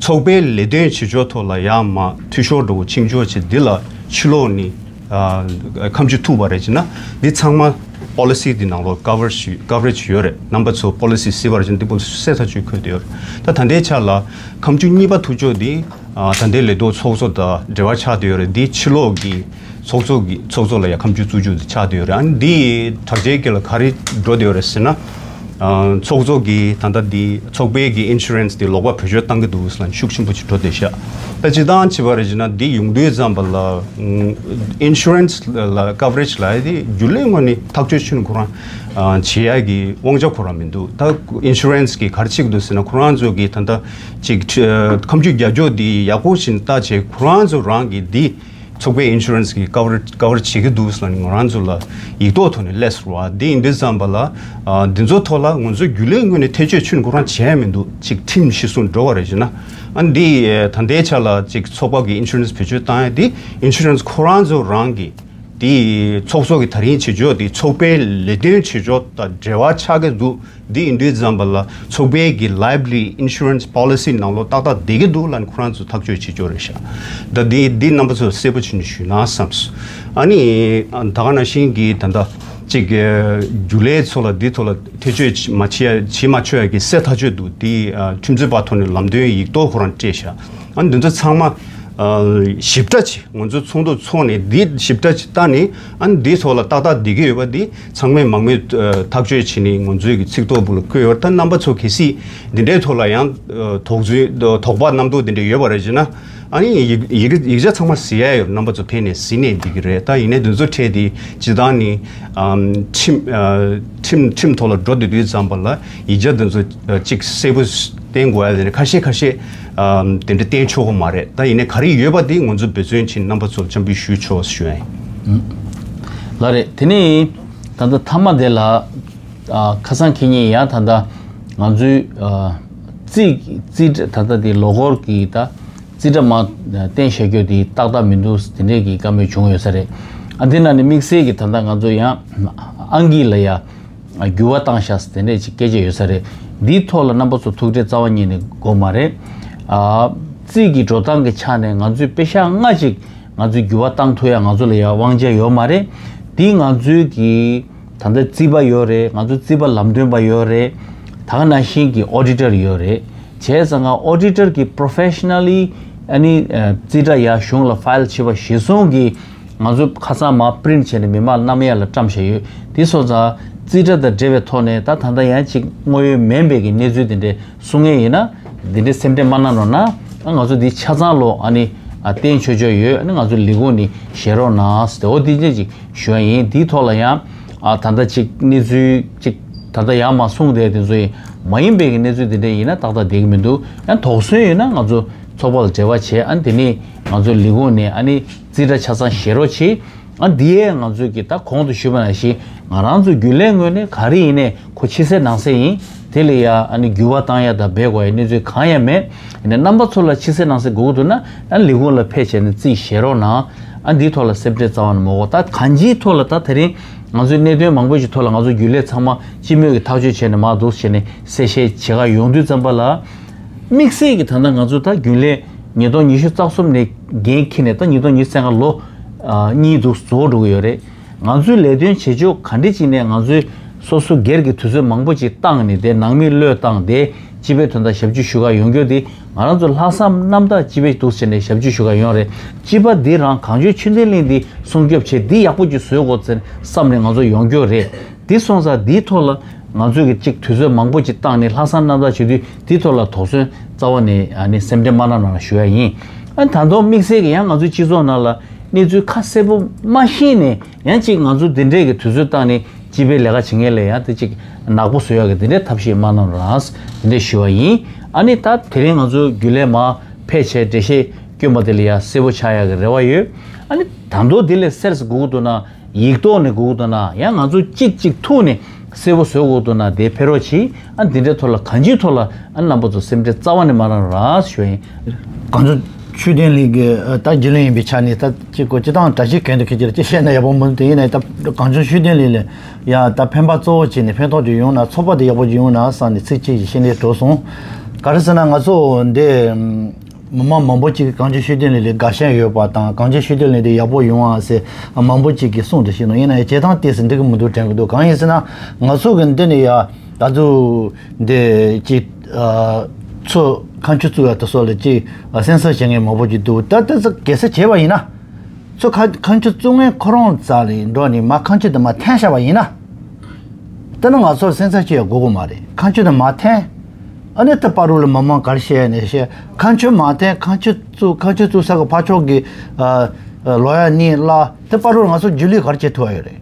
ཚོགས་པའི་ལས་དོན་བྱེད་ཕྱོགས་ཐོག་ལ་ཡར་མར་འཐུས་ཤོར་འགྲོ་བོ་ཕྱིན་ཆོག་ཅིག་འདི་ལ་ཕྱི་ལོགས་ནས། ཨ། ཁ་མཆུ་ཐུག་པ་རེད་ཅེ་ན། འདི་ཚང་མ་པོ་ལི་སི་འདི་ནང་ལོགས་ཀ་བ་རེ་ཇི་ཀ་བ་རེ་ཇི་ཡོད་རེད། རྣམ་པ་ཚོ་པོ་ལི་སི་གཟིགས་པར་བྱས་ན་འདི་པོ་ལི་སི་གསལ་ཐག་ཆོད་འཁོད་དེ་ཡོད་རེད། ད་ད་ལྟའི་ཆ་ལ་ཁ་མཆུ་གཉིས་པ་ཐུག་ཆོག་འདི། ཨ། ད་ལྟའི་ལས་ཐོག་ཚོགས་གཙོ་དང་འབྲེལ་བ་ཆགས་དེ་ཡོད་རེད། འདི་ཕྱི་ལོགས་ཀྱི་ཚོགས་གཙོ་གི་ཚོགས་གཙོ་ལ་ཡ་ཁ་མཆུ་བཙུགས་རྒྱུ་དེ་ཆགས་དེ་ཡོད་རེད། ཨ་ནི་འདི་དྲག་ཆས་ཀྱི་ལ་ག་རེ་འགྲོ་དེ་ཡོད་རེད་ཟེར་ན། ཨ། ཚོགས་གཙོ་གིས་ད་ལྟ་འདི་ཚོགས་པའི་གི་ཨིན་ཤུ་རན་སི་འདི་ལོག་པ་བེད་སྤྱོད་བཏང་གི་འདུག་ཟེར་ལ་ཤུགས་ཆེན་པོ་ཅིག་འགྲོ་བསྡད་ཤག་ད་སྤྱིར་བཏང་བྱས་པ་རེད་ཅེ་ན། འདི་ཡོང་དུས་ཙམ་པ་ལ། ཨིན་ཤུ་རན་སི་ལ་ཀ་བ་རེ་ཇི་ལ་འདི་རྒྱུན་ལས་ངོས་ནས་ཐག་གཅོད་ཆུན་ཁོ་རང་བྱེད་ཡ་གི་དབང་ཆ་ཁོ་རང་མི་འདུག་ད་ཨིན་ཤུ་རན་སི་གིས་ག་རེ་བྱེད་ཀྱི་འདུག་ཟེར་ན། ཁོ་རང་ཚོ་གིས་ད་ལྟ་ཅིག་ཁ་མཆུ་རྒྱག་ཕྱོགས་འདི་ཡག་པོ་ཞིག་ལྟ་བྱས། ཁོ་རང་ཚོ་རང་གིས་འདི། ཚོགས་པའི་ཨིན་ཤུ་རན་སི་གིས་ཀ་བ་རེ་ཇི་ཀ་བ་རེ་ཇི་བྱེད་ཀྱི་འདུག་ཟེར་ནས་ང་རང་ཚོ་ལ་ཡིག་ཐོག་ཐོག་ནས་སླེབས་སོང་བ། འདི་ཡིན་དུས་ཙམ་པ་ལ། ཨ། འདི་ཚོ་ཐོག་ལ་ང་ཚོས་རྒྱུན་ལས་ངོས་ནས་ཐེ་བྱུས་ཆུན་ཁོ་རང་བྱས་མི་འདུག་ཅིག་ཁྲིམས་གཞི་བཟུང་འགྲོ་བ་རེད་ཅེ་ན། ཨ། འདི་ད་ལྟའི་ཆ་ལ་ཅིག་ཚོགས་པ་གི་ཨིན་ཤུ་རན་སི་བེད་སྤྱོད་བཏང་ཡ་འདི་ཨིན་ཤུ་རན་སི་ཁོ་རང་ཚོ་རང་གི་འདི་ཚོགས་གཙོ་གི་ད་རིང་བྱེད་ཕྱོགས་འདི་ཚོགས་པའི་ལས་དོན་བྱེད་ཕྱོགས་དང་འབྲེལ་བ་ཆགས་ཀྱི་འདུག་འདི་ཡིན་དུས་ཙམ་པ་ལ་ཚོགས་པའི་གི་ལའེ་བྷི་རི་ཨིན་ཤུ་རན་སི་པོ་ལི་སི་ནང་ལོགས་ཏག་ཏག་བསྡད་ཀྱི་འདུག་ལབ་ནས་ཁོ་རང་ཚོ་ཐག་གཅོད་བྱེད་ཆོག་རེད་ཤག་ད་འདི་འདི་རྣམ་པ་ཚོ་གསལ་པོ་བྱས་ནས་ཞུས་ན་བསམས་སོང་། ཨ་ནི་ད་ག་ནང་བཞིན་གྱི་ད་ལྟ་ཅིག་རྒྱུན་ལས་ཚོ་ལ་འདི་ཐོག་ལ་ཐེ་བྱུས་མ་བྱེད་ཡ་བྱེད་མ་ཆོག་ཡ་གི་གསལ་ཐག་ཆོད་འདུག་འདི་ཁྲིམས་རྩོད་པ་ཐོག་ནས་ལམ་སྟོན་ཡིག་ཐོག་ཁོ་རང་སྤྲད་ཤག་ཨ་ནི་འདི་ཚོ་ཚང་མ། ཨ། ཞིབ་ཕྲ་ཅིག་ང་ཚོ་ཚོགས་འདུ་ཚོགས་ནས་འདི་ཞིབ་ཕྲ་ཅིག་བལྟས་ནས། ཨ་ནི་འདི་ཐོག་ལ་ཏག་ཏག་བསྡད་ཀྱི་ཡོད་པ་འདི་ཚང་མས་མང་མོས། ཨ། ཐག་གཅོད་བྱས་ནས་ང་ཚོའི་གི་ཚིག་ཐོ་འདི་ལ་བཀོད་ཡོད། ད་རྣམ་པ་ཚོ་གལ་སྲིད་འདི་འདྲའི་ཐོག་ལ་ཡང་། ཨ། དོགས་ཚོད་དོགས་པ་རྣམ་རྟོག་འདི་འདྲ་ཡོད་པ་རེད་ཅེ་ན། ཨ་ནི་ཡིག་ཡིག་ཡིག་ཆ་ཚང་མ་གཟིགས་ཡ་ཡོད། རྣམ་པ་ཚོ་ཕེབས་ནས་གཟིགས་ནས་འགྲིག་གི་རེད། ད་ཡིན་ནའི་འདི་ཚོ་འཕྲལ་དེ་སྤྱིར་བཏང་ནི། ཨམ། ཁྲིམས། ཨ། ཁྲིམས་ཁྲིམས་ཐོག་ལ་འགྲོ་བསྡད་དུས་ཙམ་པ་ལ་ཡིག་ཆ་འདི་ཚོ་ཅིག་གསལ་པོ་བསྟན་དགོས་ཡ་དེ་འདྲ་ཁ་ཤས་ཁ་ཤས། ཨམ། དེ་འདྲ་བསྟན་ཆོག་གི་མ་རེད། ད་ཡིན་ནའི་ག་རེ་ཡོད་པ་དེ་ང་ཚོ་འབད་བརྩོན་བྱས་རྣམ་པ་ཚོར་འཆམ་འབུལ་ཞུས་ཆོག་ཞུ་ཡ་ཡིན། ལགས་རེད། དེ་ནས་ད་ལྟ་མཐའ་མ་དེ་ལ། ཨ། ཁ་སང་ཁེ་ཉིན་ཡང་ད་ལྟ་ང་ཚོའི། ཨ། རྩིས་རྩིས་ད་ལྟ་དེ་ལོ་འཁོར་གྱི་ད་རྩིས་ཁྲ་མར་བཏོན་བཞག་རྒྱུ་དེ་ཏག་ཏག་མི་འདུག་དེ་འདྲས་ཀྱི་བཀའ་མོལ་བྱུང་ཡོད་ས་རེད། ཨ། དེ་ནང་ནས་དམིགས་བསལ་གྱི་ད་ལྟ་ང་ཚོ་ཡང་ཨང་ཀི་ལ་ཡ་འགྱུར་བ་བཏང་བཞག་དེ་འདྲས་ཅིག་སྐད་ཆ་ཡོད་ས་རེད། འདིའི་ཐོག་ལ་རྣམ་པ་ཚོ་ཐུགས་ཁྲལ་རྩ་བ་ཉིད་ནས་དགོས་མ་རེད། ཨ། རྩིས་ཀྱི་འགྲོ་སྟངས་ཀྱི་ཆ་ནས་ང་ཚོས་པེ་ཤག་ལྔ་ཅིག་ང་ཚོས་འགྱུར་བ་བཏང་ཐུབ་ཡ་ང་ཚོ་ལ་ཡ་དབང་ཆ་ཡོད་མ་རེད། འདི་ང་ཚོའི་གི་ད་ལྟ་རྩིས་པ་ཡོད་རེད། ང་ཚོ་རྩིས་པ་ལམ་སྟོན་པ་ཡོད་རེད། ད་ག་ནང་བཞིན་གྱི་ཨོ་ཌི་ཊར་ཡོད་རེད། བྱས་ཙང་ང་ཨོ་ཌི་ཊར་གྱི་པོ་རོ་ཕེ་ཤི་ནལ་ལི་ཨ་ནི་ཨ་རྩིས་ཁྲ་ཡར་གཞུང་ལ་ཕའིལ་བྱས་པ་གཞིར་བཟུང་གིས་ང་ཚོ་ཁ་སང་མར་པི་རིན་ཊི་བྱས་ནས་མི་མང་གནམ་ཡ་ལ་བཀྲམ་བཞག་ཡོད། དེ་སོང་ཙང་རྩིས་ཁྲ་དང་འབྲེལ་བའི་ཐོག་ནས་ད་ད་ལྟ་ཡང་ཅིག་དངོས་ཡོད་མིན་པའི་གི་གནས་ཚུལ་དེ་འདྲས་གསུང་མཁན་ཡིན་ན། འདི་འདྲའི་སེམས་ཁྲལ་མ་གནང་རོགས་གནང་། ང་ཚོ་འདི་ཆ་ཚང་ལོ་ཨ་ནི་ཨ་བསྟན་ཆོག་ཆོག་ཡོད། ཨ་ནི་ང་ཚོ་ལས་ཁུངས་ནས་བཞེས་རོགས་གནང་ཟེར་ཏེ། འོ་འདི་འདྲ་ཅིག་ཞུ་ཡ་ཡིན། འདིའི་ཐོག་ལ་ཡང་ཨ་ད་ལྟ་ཅིག་གནས་ཚུལ་ཅིག་ད་ལྟ་ཡར་མར་གསུངས་བསྡད་དེ་ཚོ་ཡིན། མ་ཡིན་པའི་གི་གནས་ཚུལ་འདི་འདྲ་ཡིན་ན་ཏག་ཏག་བསྡད་ཀྱི་མི་འདུག་ཡང་དོགས་ཟོན་ཡོད་ན་ང་ཚོ་ཚོགས་པ་ལ་འབྲེལ་བ་བྱས། ཨ་ནི་དེ་ནས་ང་ཚོ་ལས་ཁུངས་ནས་ཨ་ནི་རྩིས་ཁྲ་ཆ་ཚང་བཞེས་རོགས་བྱེད། ཨ་འདི་ཡས་ང་ཚོས་ཀྱི་ད་གོང་དུ་ཞུས་པ་ནང་བཞིན་ང་རང་ཚོ་རྒྱུན་ལས་ངོས་ནས་ག་རེ་ཡིན་ནའི་ཁོ་ཕྱི་གསལ་ནང་གསལ་ཡིན། དེ་ལ་ཡ་ཨ་ནི་འགྱུར་བ་བཏང་ཡ་དང་སྦས་དགོས་ཡ་གནས་ཚུལ་གང་ཡང་མེད། ཡིན་ནའི་རྣམ་པ་ཚོ་ལ་ཕྱི་གསལ་ནང་གསལ་དགོས་ཀྱི་འདུག་ན་ཨ་ནི་ལས་ཁུངས་ལ་ཕེབས་བྱས་ནས་རྩིས་བཞེས་རོགས་གནང་། ཨ་འདིའི་ཐོག་ལ་སེམས་ཁྲལ་རྩ་བ་ནས་མ་དགོས། ད་གང་ཅིའི་ཐོག་ལ་ད་དེ་རིང་ང་ཚོའི་གནད་དོན་མང་པོ་ཞིག་ཐོག་ལ་ང་ཚོ་རྒྱུན་ལས་ཚང་མ་སྤྱི་མོས་ཀྱི་ཐག་གཅོད་བྱས་ནས་མར་འདུག་བྱས་ནས་གསལ་བཤད་བྱེད་ག་ཡོང་དུས་ཙམ་པ་ལ། དམིགས་བསལ་གྱི་ད་ལྟ་ང་ཚོ་ད་རྒྱུན་ལས་ཉིས་སྟོང་ཉི་ཤུ་རྩ་གསུམ་ནས་འགན་འཁྱེར་ནས་ད་ཉིས་སྟོང་ཉི་ཤུ་རྩ་ལྔ་ལོ་ཨ་གཉིས་འདུག་རྫོགས་འགྲོ་གི་ཡོད་རེད། ང་ཚོའི་ལས་དོན་བྱེད་ཕྱོགས་ག་འདྲ་ཅིག་ནས་ང་ཚོས་སོ་སོ་སྒེར་གྱི་དུས་ཚོད་མང་པོ་ཅིག་བཏང་ནས་དེ་ནང་མི་བློས་བཏང་སྟེ་ སྤྱི་པའི་དོན་དག་ཞབས་ཕྱི་ཞུ་ག་ཡོང་རྒྱུ་དེ་ང་རང་ཚོ་ལྷག་བསམ་རྣམ་དག་སྤྱི་པའི་འདུག་ཟེར་ནས་ཞབས་ཕྱི་ཞུ་ག་ཡོང་རེད། སྤྱི་པ་འདི་རང་གངས་ལྗོངས་ཆོས་ལྡན་གླིང་འདི་སྲུང་སྐྱོབ་བྱེད་འདི་ཡག་པོ་ཅིག་བཟོས་དགོས་ཟེར་བསམ་ནས་ང་ཚོ་ཡོང་རྒྱུ་རེད། འདི་སོང་ཙང་འདིའི་ཐོག་ལ་ང་ཚོས་ཀྱི་ཅིག་དུས་ཚོད་མང་པོ་ཅིག་བཏང་ནས་ལྷག་བསམ་རྣམ་དག་བྱེད་དུས་འདིའི་ཐོག་ལ་དོགས་ཟོན་རྩ་བ་ནས་ཨ་ནི་སེམས་ཁྲལ་མ་གནང་རོགས་ཞུ་ཡ་ཡིན། ཨ་ད་དུང་དམིགས་བསལ་གྱི་ཡང་ང་ཚོའི་སྤྱི་ཚོགས་ནང་ལ་གནས་ཚུལ་ཁ་གསལ་པོ་མ་ཤེས་ནས་ཡང་ཅིག་ང་ཚོ་འདི་འདྲས་ཀྱི་དུས་ཚོད་བཏང་ནས་སྤྱི་པའི་ལས་ཀ་བྱེད་མཁན་ལ་ཡང་དེ་ཅིག་ནག་པོ་བཟོ་ཡག་གི་འདི་འདྲས་ཐབས་ཤེས་མ་གནང་རོགས་འདི་འདྲས་ཞུ་བ་ཡིན། ཨ་ནི་ད་དེ་རིང་ང་ཚོ་རྒྱུན་ལས་མར་ཕེབས་བྱས་འགྲེལ་བཤད་སྐྱོན་པ་དེ་ལ་ཡང་གསལ་པོ་ཆགས་ཡག་གི་རེ་བ་ཡོད། ཨ་ནི་ད་དུང་འདི་ལས་གསལ་དགོས་ཀྱི་འདུག་ན། ཡིག་ཐོག་ནས་དགོས་ཀྱི་འདུག་ན་ཡང་ང་ཚོ་གཅིག་གཅིག་ཐུག་ནས་གསལ་པོ་བཟོ་དགོས་ཀྱི་འདུག་ན་དེ་ཕེབས་རོགས་གྱིས། ཨ་འདི་འདྲའི་ཐོག་ལ་གང་ཅིའི་ཐོག་ལ་ཨ་རྣམ་པ་ཚོ་སེམས་ཁྲལ་རྩ་བ་ནས་མ་གནང་རོགས་ཞུ་ཡིན། གངས་ལྗོངས་ཆོས་ལྡན་གླིང་གི་ད་རྒྱུན་ལས་ཡིན་པའི་ཆ་ནས་ད་ཅིག་གོ་སྤྱི་བཏང་གྲྭ་ཆས་གྱོན་དུ་ཁྱེད་ཀྱིས་ཅི་བཤད་ན་ཡག་པོ་མི་འདུག་དེ་ཡིན་ནའི་ད་གངས་ལྗོངས་ཆོས་ལྡན་གླིང་ལ་ཡ་ད་ཕན་པ་གཙོ་བོ་བྱས་ནས་ཕན་ཐོགས་ཅིག་ཡོང་ན་ཚོགས་པ་དེ་ཡག་པོ་ཅིག་ཡོང་ན་བསམ་ནས་ཚིག་གཅིག་ཅིག་བཤད་ནས་འགྲོ་སོང་། ག་རེ་ཟེར་ན་ང་ཚོ་འདི། མི་མང་མང་པོ་ཅིག་གིས་གངས་ལྗོངས་ཆོས་ལྡན་གླིང་ལ་དགའ་ཞེན་ཡོད་པ་དང་གངས་ལྗོངས་ཆོས་ལྡན་གླིང་འདི་ཡག་པོ་ཡོང་བ་ཟེར་མང་པོ་ཅིག་གིས་གསུངས་འདུག་ཤེས་ནོ། ཡིན་ན་ཡང་བྱེད་སྟངས་ཏོག་ཙམ་འགྲིག་གི་མི་འདུག་དྲན་གྱི་འདུག་གང་ཡིན་ཟེར་ན་ང་ཚོ་གི་འདི་ནས་ཡ་ད་དུང་འདི་ཅིག་ཚོ་ཁ་མཆུ་བཙུགས་ཡ་དེ་སོགས་ལ་ཅིག་སེམས་འཚབ་བྱེད་མཁན་མང་པོ་ཅིག་འདུག་ད་ལྟ་ཚོ་གལ་སྲིད་བྱས་པ་ཡིན་ན། ཚོ་ཁ་ཁ་མཆུ་བཙུགས་མཁན་ཁོ་རང་རྩ་ལ་འགྲོ་ནས་མར་ཁ་མཆུ་དེ་མར་འཐེན་བཞག་པ་ཡིན་ན། དེ་ནི་ང་ཚོར་སེམས་འཚབ་བྱེད་ཡ་དགོས་ཀྱི་མ་རེད། ཁ་མཆུ་དེ་མར་འཐེན། ཨ་ནི་དེ་བར་དུ་ལ་མི་མང་ག་རེ་བཤད་ནས་བཤད། ཁ་མཆུ་མར་འཐེན། ཁ་མཆུ་བཙུགས། ཁ་མཆུ་བཙུགས་ས་གི་ཕར་ཕྱོགས་ཀྱི་ཨ་ཨ་ལོག་ཡ་གཉིས་བརླག་དེ་བར་དུ་ལ་ང་ཚོ་རྒྱུན་ལས་ག་རེ་བྱེད་ཐུབ་ཡ་ཡོད་རེད།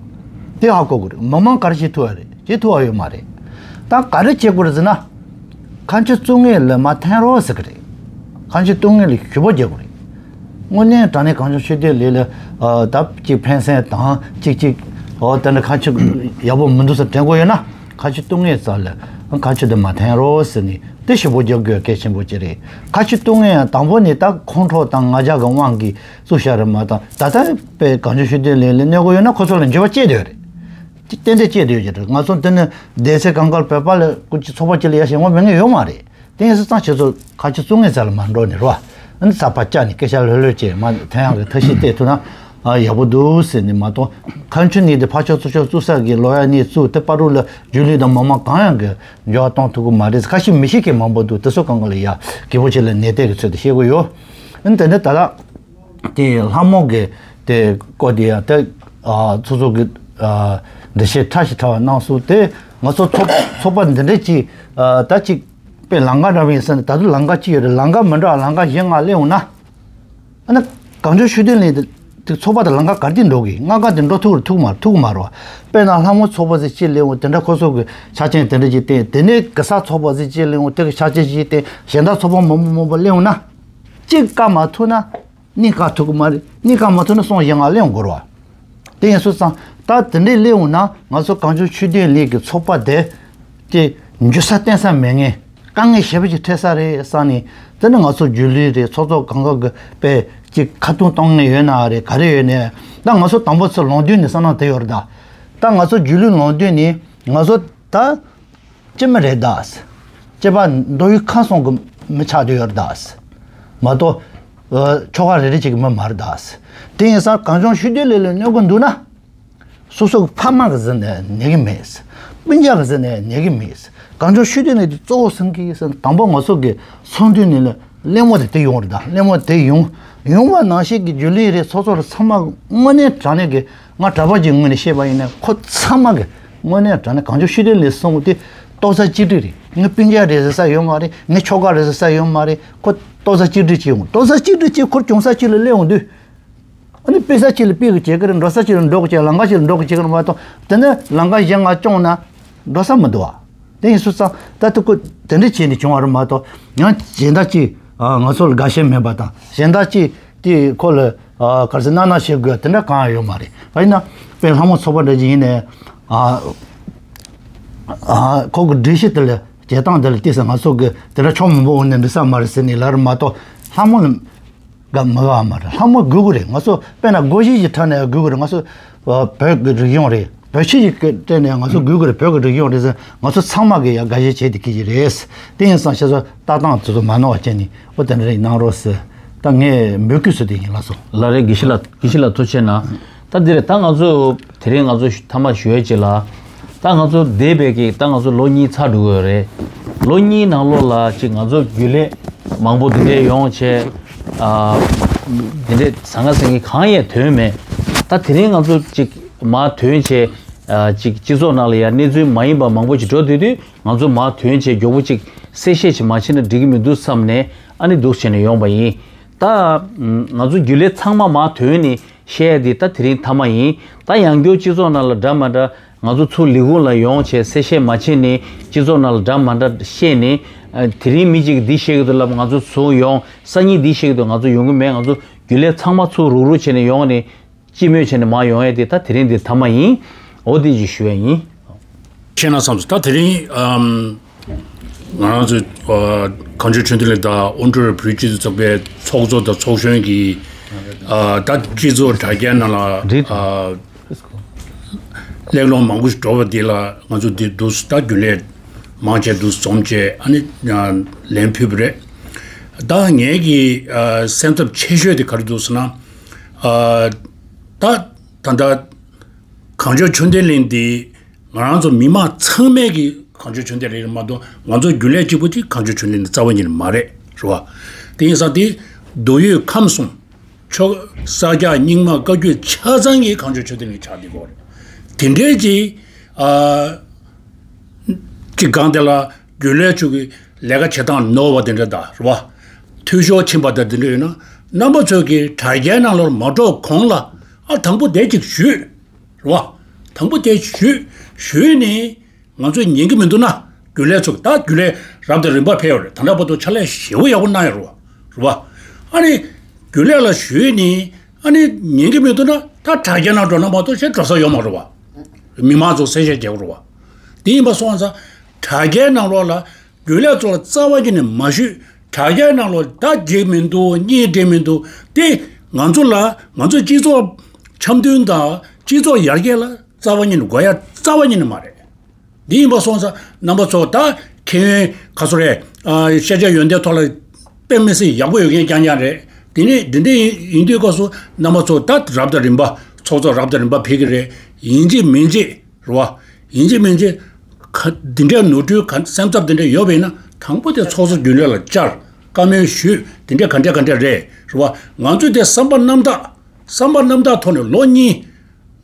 དེ་ཧ་གོ་དགོས་རེད། མི་མང་ག་རེ་བྱེད་ཐུབ་ཡ་རེད། བྱེད་ཐུབ་ཡ་ཡོད་མ་རེད། ད་ག་རེ་བྱེད་དགོས་རེད་ཟེར་ན། ཁ་མཆུ་བཙུགས་མཁན་ལ་མར་འཐེན་རོགས་ཟེར་གི་རེད། ཁ་མཆུ་བཙུགས་མཁན་ལ་ཞུ་སྦྱོར་རྒྱག་དགོས་རེད། དངོས་གནས་དྲང་གནས་གངས་ལྗོངས་ཆོས་ལྡན་གླིང་ལ་ཨ་ད་ཅིག་ཕན་སེམས་དང་ཅིག་ཅིག་ཨོ་ད་ནི་ཁ་མཆུ་ཡག་པོ་མི་འདུག་ཟེར་དྲན་གྱི་ཡོད་ན་ཁ་མཆུ་བཙུགས་མཁན་རྩ་ལ་ཁ་མཆུ་དེ་མར་འཐེན་རོགས་ཟེར་ནས་དེ་ཞུ་སྦྱོར་རྒྱག་དགོས་གལ་ཆེན་པོ་ཅིག་རེད། ཁ་མཆུ་བཙུགས་མཁན་ཡང་དང་པོ་ནས་ད་ཁོང་ཁྲོ་དང་ང་རྒྱལ་གྱི་དབང་གིས་བཙུགས་བཞག་རེད་མ་གཏོགས་ད་ལྟ་དཔེ་གངས་ལྗོངས་ཆོས་ལྡན་གླིང་ལ་གནོད་ཀྱི་ཡོད་ན་ཁོ་ཚོ་ལ་འགྱུར་བ་སྐྱེས་བསྡད་ཡོད་རེད། ཏན་ཏན་བྱེད་འདོད་ཀྱི་རེད། ང་ཚོ་འདི་ནི་སྡེ་ཚན་གང་གར་བོད་པ་ལ་སྐུ་མཁྱེན་ཚོགས་པ་གཅིག་ལ་ཡ་ཞེན་ངོ་མེད་ངེས་ཡོད་མ་རེད། དེ་ཡིན་སྲིད་ཙང་ཁྱེད་ཚོ་ཁ་མཆུ་བཙུགས་མཁན་རྩ་ལ་མ་འགྲོ་ནས་རོ། ཨ་ནི་ཚགས་པར་བཅར་ནས་སྐད་ཆ་ལྷོད་ལྷོད་བྱས་མ་འཐེན་ཡག་གི་ཐབས་ཤེས་བལྟས་ཐུབ་ན་ཨ་ཡག་པོ་འདུག་ཟེར་ནས་མ་གཏོགས་ཁ་མཆུ་ནི་དེ་ཕར་ཕྱོགས་ཚུར་ཕྱོགས་བཙུགས་ས་གི་ལོ་ཡ་གཉིས་བཙུགས་དེ་བར་དུ་ལ་རྒྱུན་ལས་དང་མི་མང་གང་ཡང་གི་འགྱུར་བ་གཏོང་ཐུབ་ཀྱི་མ་རེད། ཁ་ཤས་མི་ཤེས་མཁན་མང་པོ་འདུག་དེ་ཚོ་གང་ག་ལ་ཡ་གི་པོ་ཆེ་ལ་ནན་ཏན་གྱི་ཚུལ་དུ་བཤད་ཀྱི་ཡོད། ཨ་ནི་དེ་འདྲ་ད་ལྟ། དེ་ལྷ་མོ་གི་དེ་སྐོར་དེ་ཡང་དེ་ཨ་སོ་སོ་གི་ཨ་འགྲེལ་བཤད་ཕྲ་ཞིག་ཕྲ་བ་གནང་སོང་། དེ་ང་ཚོ་ཚོགས་ཚོགས་པ་འདི་འདྲས་ཀྱི་ཨ་ད་ཅིག་དཔེ་ལམ་ཁ་འདྲ་བ་ཡིན་ཟེར་ནས་ད་དུང་ལམ་ཁ་གཅིག་ཡོད་རེད། ལམ་ཁ་མི་འདྲ་བ་ལམ་ཁ་གཞན་ལྔ་སླེབས་འོང་ན། ཨ་ནི་གངས་ལྗོངས་ཆོས་ལྡན་གླིང་དེ་དེ་ཚོགས་པ་དང་ལམ་ཁ་ག་རེ་འགྲོ་གི་ལྔ་ཀ་དེ་འགྲོ་ཐུབ་རེད་ཐུབ་མ་ཐུབ་མ་རེད་བ། དཔེར་ན་ལྷ་མོ་ཚོགས་པ་ཟེར་གཅིག་སླེབས་འོང་དེ་འདྲ་ཁོ་ཚོ་གི་ཆ་རྐྱེན་དེ་འདྲ་ཅིག་བསྟན། དེ་ནས་གེ་སར་ཚོགས་པ་ཟེར་གཅིག་སླེབས་འོང་དེ་གི་ཆ་རྐྱེན་ཅིག་བསྟན། གཞན་དག་ཚོགས་པ་མང་པོ་མང་པོ་སླེབས་འོང་ན། གཅིག་བཀག་མ་ཐུབ་ན། གཉིས་བཀག་ཐུབ་ཀྱི་མ་རེད། གཉིས་བཀག་མ་ཐུབ་ན་གསུམ་བཞི་ལྔ་སླེབས་འོང་དགོས་རེད་བ། དེ་ཡིན་སོང་ཙང་ད་དེ་འདྲས་སླེབས་འོང་ན་ང་ཚོ་གངས་ལྗོངས་ཆོས་ལྡན་གླིང་གི་ཚོགས་པ་དེ་དེ་འགྱུར་ས་བསྟན་ས་མེད་མཁན་དཀའ་ངལ་ཞེ་པོ་ཅིག་འཕྲད་ས་རེད་བསམ་ནས། དེ་ནི་ང་ཚོ་རྒྱུན་ལས་རེད། ཚོགས་གཙོ་གང་ག་གི་དཔེ་ཅིག་ཁ་རྡུང་གཏོང་མཁན་ཡོད་ན་རེད། ག་རེ་ཡོད་ནའི་ད་ང་ཚོ་དང་པོ་ཚུར་ལམ་སྟོན་ནས་བསམ་བློ་དེ་ཡོད་རེད་ད། ད་ང་ཚོ་རྒྱུན་ལས་ལམ་སྟོན་ནས་ང་ཚོ་ད། སྐྱེས་མ་རེད་ད། སྐྱེས་པ་མདོ་དབུས་ཁམས་གསུམ་གྱི་མི་ཆགས་བསྡད་ཡོད་རེད་ད། མ་གཏོགས། ཨ་ཆོལ་ཁ་རེ་རེ་གཅིག་གི་མི་མ་རེད་ད། དེ་ཡིན་ཙང་གངས་ལྗོངས་ཆོས་ལྡན་གླིང་ལ་གནོད་ཀྱི་འདུག་ན། སོ་སོ་གི་ཕ་མ་གིས་ཟེར་ནས་ཉན་གི་མེད། སྤུན་ཀྱག་གིས་ཟེར་ནས་ཉན་གི་མེད། གངས་ལྗོངས་ཆོས་ལྡན་གླིང་དེ་གཙོ་བོ་ཟིན་གི་ཟེར་ནས་དང་པོ་ང་ཚོ་གི་ཚོགས་འདུ་ནས་ལ་གླེང་མོ་དེ་དེ་ཡོང་རེད་ད། གླེང་མོ་དེ་ཡོང་། ཡོང་བ་ནང་བཞིན་གྱི་རྒྱུན་ལས་རེད། ཚོགས་གཙོ་རེད། ཚང་མ་དངོས་གནས་དྲང་གནས་ཀྱི་ང་གྲྭ་པ་གཅིག་ངོས་ནས་བཤད་པ་ཡིན་ན་ཁོ་ཚང་མ་གི་དངོས་གནས་དྲང་གནས་གངས་ལྗོངས་ཆོས་ལྡན་གླིང་སོང་དེ་ལྟོ་ཚང་གཅིག་སྒྲིལ་རེད། ངའི་སྤུན་ཀྱག་རེད་ཟེར་ས་ཡོད་མ་རེད། ངའི་ཁྱོ་ག་རེད་ཟེར་ས་ཡོད་མ་རེད། ཁོ་ལྟོ་ཚང་གཅིག་སྒྲིལ་བྱེད་ཡོང་། ལྟོ་ཚང་གཅིག་སྒྲིལ་བྱེད། ཁོ་གྱོང་ས་གཅིག་ལ་སླེབས་ཡོང་དུས། ཨ་ནི་དཔེ་ས་གཅིག་ལ་དཔེ་གི་བྱེད་ཀྱི་རེད། འགྲོ་ས་གཅིག་ལ་འགྲོ་གི་བྱེད་ཀྱི་རེད་མ་གཏོགས། དེ་ནས་ལམ་ཁ་གཞན་ལྔ་སྐྱོང་ན་འགྲོ་ས་མི་འདུག་ཨ། དེ་ཡིན་སོང་ཙང་ད་ལྟ་ཁོ་དེ་འདྲ་བྱས་ནས་བྱུང་བ་རེད་མ་གཏོགས། ཡང་གཞན་དག་ཅིག་ཨ་ང་ཚོ་ལ་དགའ་ཞེན་མེད་པ་དང་། གཞན་དག་ཅིག་དེ་ཁོ་ལ་ཨ་ག་རེ་ཟེར་གནག་གནག་བྱེད་དགོས་དེ་འདྲ་གང་ཡང་ཡོད་མ་རེད། ཡིན་ན་དཔེ་ལྷ་མོ་ཚོགས་པ་འདྲ་ཅིག་ཡིན་ནའི་ཨ་ཨ་ཁོ་གི་སྒྲིག་གཞི་དེ་ལ་བྱེད་སྟངས་དེ་ལ་བལྟས་ཙང་ང་ཚོ་གི་དེ་འདྲ་ཕྱོགས་མང་པོ་འོང་ནས་འགྲིག་ས་མ་རེད་ཟེར་ནས་ལབ་རེད་མ་གཏོགས། ལྷ་མོ་ལ་དགའ་མི་དགའ་མ་རེད། ལྷ་མོ་དགོས་ཀྱི་རེད། ང་ཚོ་དཔེར་ན་སྒོར་གཞས་ཀྱི་ཁྲོད་ནས་དགོས་ཀྱི་རེད། ང་ཚོ་ཨ་བོད་ཀྱི་རིག་གཞུང་རེད། བོད་ཆས་ཀྱི་སྟེང་ནས་ང་ཚོ་དགོས་ཀྱི་རེད། བོད་ཀྱི་རིག་གཞུང་རེད་ཟེར། ང་ཚོ་ཚང་མ་གིས་ཡང་དགའ་བཞེས་བྱས་ཏེ་སྐྱེལ་གྱི་རེད། དེ་ཡིན་ཙང་ཁྱེད་ཚོ་ལྟ་སྟངས་དེ་ཚོ་མ་ནོར་བ་བྱས་ནས་ཨོ་དེ་འདྲ་རེ་གནང་རོགས་ཟེར། ད་ངས་འབོད་སྐུལ་ཞུ་དེ་ཡིན། ལགས་སོ། ལགས་རེད། དགེ་བཤེས་ལགས། དགེ་བཤེས་ལགས་ཐུགས་རྗེ་གནང་། ད་འདི་རེད། ད་ང་ཚོ་དེ་རིང་ང་ཚོ་མཐའ་མ་ཞུ་ཡས་ཅིག་ལ། ད་ང་ཚོ་འདས་པའི་གི་ད་ང་ཚོ་ལོ་གཉིས་ཚར་འགྲོ་གི་ཡོད་རེད། ལོ་གཉིས་ནང་ལོགས་ལ་ཅིག་ང་ཚོ་རྒྱུན་ལས་མང་པོ་འདི་འདྲས་ཡོང་བྱས། ཨ། འདི་འདྲས་ཟང་ངེ་ཟིང་ངེ་གང་ཡང་ཐོན་མེད། ད་དེ་རིང་ང་ཚོ་ཅིག་མར་ཐོན་བྱས། ཨ། ཅིག་སྤྱི་ཚོགས་ནང་ལ་ཡང་གནས་ཚུལ་མ་ཡིན་པ་མང་པོ་ཅིག་འགྲོ་དུས་དུས་ང་ཚོ་མར་ཐོན་བྱས་མགྱོགས་པོ་ཅིག་གསལ་བཤད་ཅིག་མ་བྱས་ན་འགྲིག་གི་མི་འདུག་བསམ་ནས་ཨ་ནི་འདུག་བྱས་ནས་ཡོང་པ་ཡིན། ད་ང་ཚོ་རྒྱུན་ལས་ཚང་མ་མར་ཐོན་ནས་བཤད་ཡ་འདི་ད་དེ་རིང་མཐའ་མ་ཡིན། ད་ཡང་བསྐྱར་སྤྱི་ཚོགས་ནང་ལ་འདྲ་མ་འདྲ་ང་ཚོ་ཚུར་ལས་ཁུངས་ལ་ཡོང་བྱས་གསལ་བཤད་མ་བྱས་ནས་སྤྱི་ཚོགས་ནང་ལ་འདྲ་མ་འདྲ་བཤད་ནས། ཨ། དེ་རིང་མི་གཅིག་གིས་འདི་བཤད་ཀྱི་འདུག་ལབ་ང་ཚོ་ཚུར་ཡོང་། སང་ཉིན་འདི་བཤད་ཀྱི་འདུག་ང་ཚོ་ཡོང་གི་མེད། ང་ཚོ་རྒྱུན་ལས་ཚང་མ་ཚུར་རུག་རུག་བྱས་ནས་ཡོང་ནས་སྤྱི་མོས་བྱས་ནས་མར་ཡོང་ཡ་དེ་ད་དེ་རིང་འདི་མཐའ་མ་ཡིན། འོ་དེ་ཅིག་ཞུ་ཡ་ཡིན། ཤེས་ན་བསམ་སོང་། ད་དེ་རིང་ཨམ། ང་རང་ཚོ་ཨ། གངས་ལྗོངས་ཆོས་ལྡན་གླིང་དང་དབུ་འཕྲུལ་བོད་སྤྱི་མཐུན་ཚོགས་པའི་ཚོགས་གཙོ་དང་ཚོགས་གཞོན་གྱིས། ཨ། ད་སྤྱི་ཚོགས་དྲ་རྒྱའི་ནང་ལ། རེད། ཨ། གླེང་སློང་མང་པོ་ཞིག་འགྲོ་བ་འདི་ལ་ང་ཚོ་འདི་འདུག་ད་རྒྱུན་ལས་མང་ཆེ་འདུག་འཛོམས་བྱས་ཨ་ནི་ལན་ཕུལ་བ་རེད། ད་ངེད་ཀྱི་ཨ། སེམས་འཚབ་ཆེ་ཤོས་དེ་ག་རེ་འདུག་ཟེར་ན། ཨ། ད་ད་ལྟ་གངས་ལྗོངས་ཆོས་ལྡན་གླིང་འདི་ང་རང་ཚོ་མི་མང་ཚང་མས་ཀྱི་གངས་ལྗོངས་ཆོས་ལྡན་གླིང་རེད་མ་གཏོགས་ང་ཚོ་རྒྱུན་ལས་གཅིག་པུ་དེ་གངས་ལྗོངས་ཆོས་ལྡན་གླིང་རྩ་བ་ཉིད་ནས་མ་རེད། རེད་བ། དེ་ཡིན་ཙང་དེ་མདོ་དབུས་ཁམས་གསུམ་ཕྱོགས་ས་སྐྱ་རྙིང་མ་བཀའ་བརྒྱུད་ཆ་ཚང་གི་གངས་ལྗོངས་ཆོས་ལྡན་གླིང་ཆགས་བསྡད་ཡོད་རེད། དེ་འདྲའི་ཅིག་ཨ། ཅིག་སྒང་དེ་ལ་རྒྱུན་ལས་ཚོ་གི་ལས་ཀ་བྱེད་སྟངས་ནོར་བ་དེ་འདྲ་དང་རེད་བ། འཐུས་ཤོར་ཕྱིན་པ་དང་དེ་འདྲ་ཡོད་ན་རྣམ་པ་ཚོ་གི་དྲ་རྒྱའི་ནང་ལོགས་མ་འགྲོ་གོང་ལ་ཨ་དང་པོ་དེ་ཅིག་ཞུས། རེད་བ། དང་པོ་དེ་ཞུས་ཞུས་ནས་ང་ཚོས་ཉན་གྱི་མི་འདུག་ན་རྒྱུན་ལས་ཚོ་ད་རྒྱུན་ལས་རབ་དང་རིམ་པ་ཕེབས་ཡོད་རེད། ད་ལྟ་བར་དུ་ཕྱག་ལས་ཞེ་པོ་ཡག་པོ་གནང་ཡོད་རེད་བ། རེད་བ། ཨ་ནི་རྒྱུན་ལས་ལ་ཞུས་ནས་ཨ་ནི་ཉན་གྱི་མི་འདུག་ན་ད་དྲ་རྒྱའི་ནང་འགྲོ་ན་མ་གཏོགས་གཞན་འགྲོ་ས་ཡོད་མ་རེད་བ། མི་མང་ཚོ་གསལ་བཤད་བྱེད་དགོས་རེད་བ། དེ་ཡིན་པ་སོང་ཙང་དྲ་རྒྱའི་ནང་ལོགས་ལ་རྒྱུན་ལས་ཚོ་ལ་རྩ་བ་ཉིད་ནས་མ་ཞུས། དྲ་རྒྱའི་ནང་ལོགས་ད་འགྲིག་མི་འདུག་གཉིས་འགྲིག་མི་འདུག་དེ་ང་ཚོ་ལ་ང་ཚོའི་སྤྱི་ཚོགས་འཆམ་མཐུན་དང་སྤྱི་ཚོགས་ཡར་རྒྱས་ལ་རྩ་བ་ཉིད་ནས་དགོས་ཡ་རྩ་བ་ཉིད་ནས་མ་རེད། འདི་ཡིན་པ་སོང་ཙང་རྣམ་པ་ཚོ་ད་མཁྱེན་ཡོན་ག་ཚོད་རེད། ཨ། ཤེས་བྱ་ཡོན་ཏན་ཐོག་ལ་དཔེ་མི་སྲིད་ཡག་པོ་ཡོད་མཁན་རྐྱང་རྐྱང་རེད། དེ་ནས་འདི་འདྲ་ཡིན་ཡིན་དུས་སྐབས་སུ་རྣམ་པ་ཚོ་ད་རབ་དང་རིམ་པ་ཚོགས་གཙོ་རབ་དང་རིམ་པ་ཕེབས་ཀྱི་རེད། ཡིན་གཅིག་མིན་གཅིག་རེད་བ། ཡིན་གཅིག་མིན་གཅིག་ག་འདི་འདྲའི་ནོར་འཁྲུལ་ག་སེམས་འཚབ་འདི་འདྲ་ཡོད་པ་ཡིན་ན་དང་པོ་དེ་ཚོགས་གཙོ་རྒྱུན་ལས་ལ་བཅར། བཀའ་མོལ་ཞུས། འདི་འདྲ་ག་འདྲ་ག་འདྲ་རེད་རེད་བ། ང་ཚོས་དེ་བསམ་པ་རྣམ་དག་བསམ་པ་རྣམ་དག་ཐོག་ནས་ལོ་གཉིས་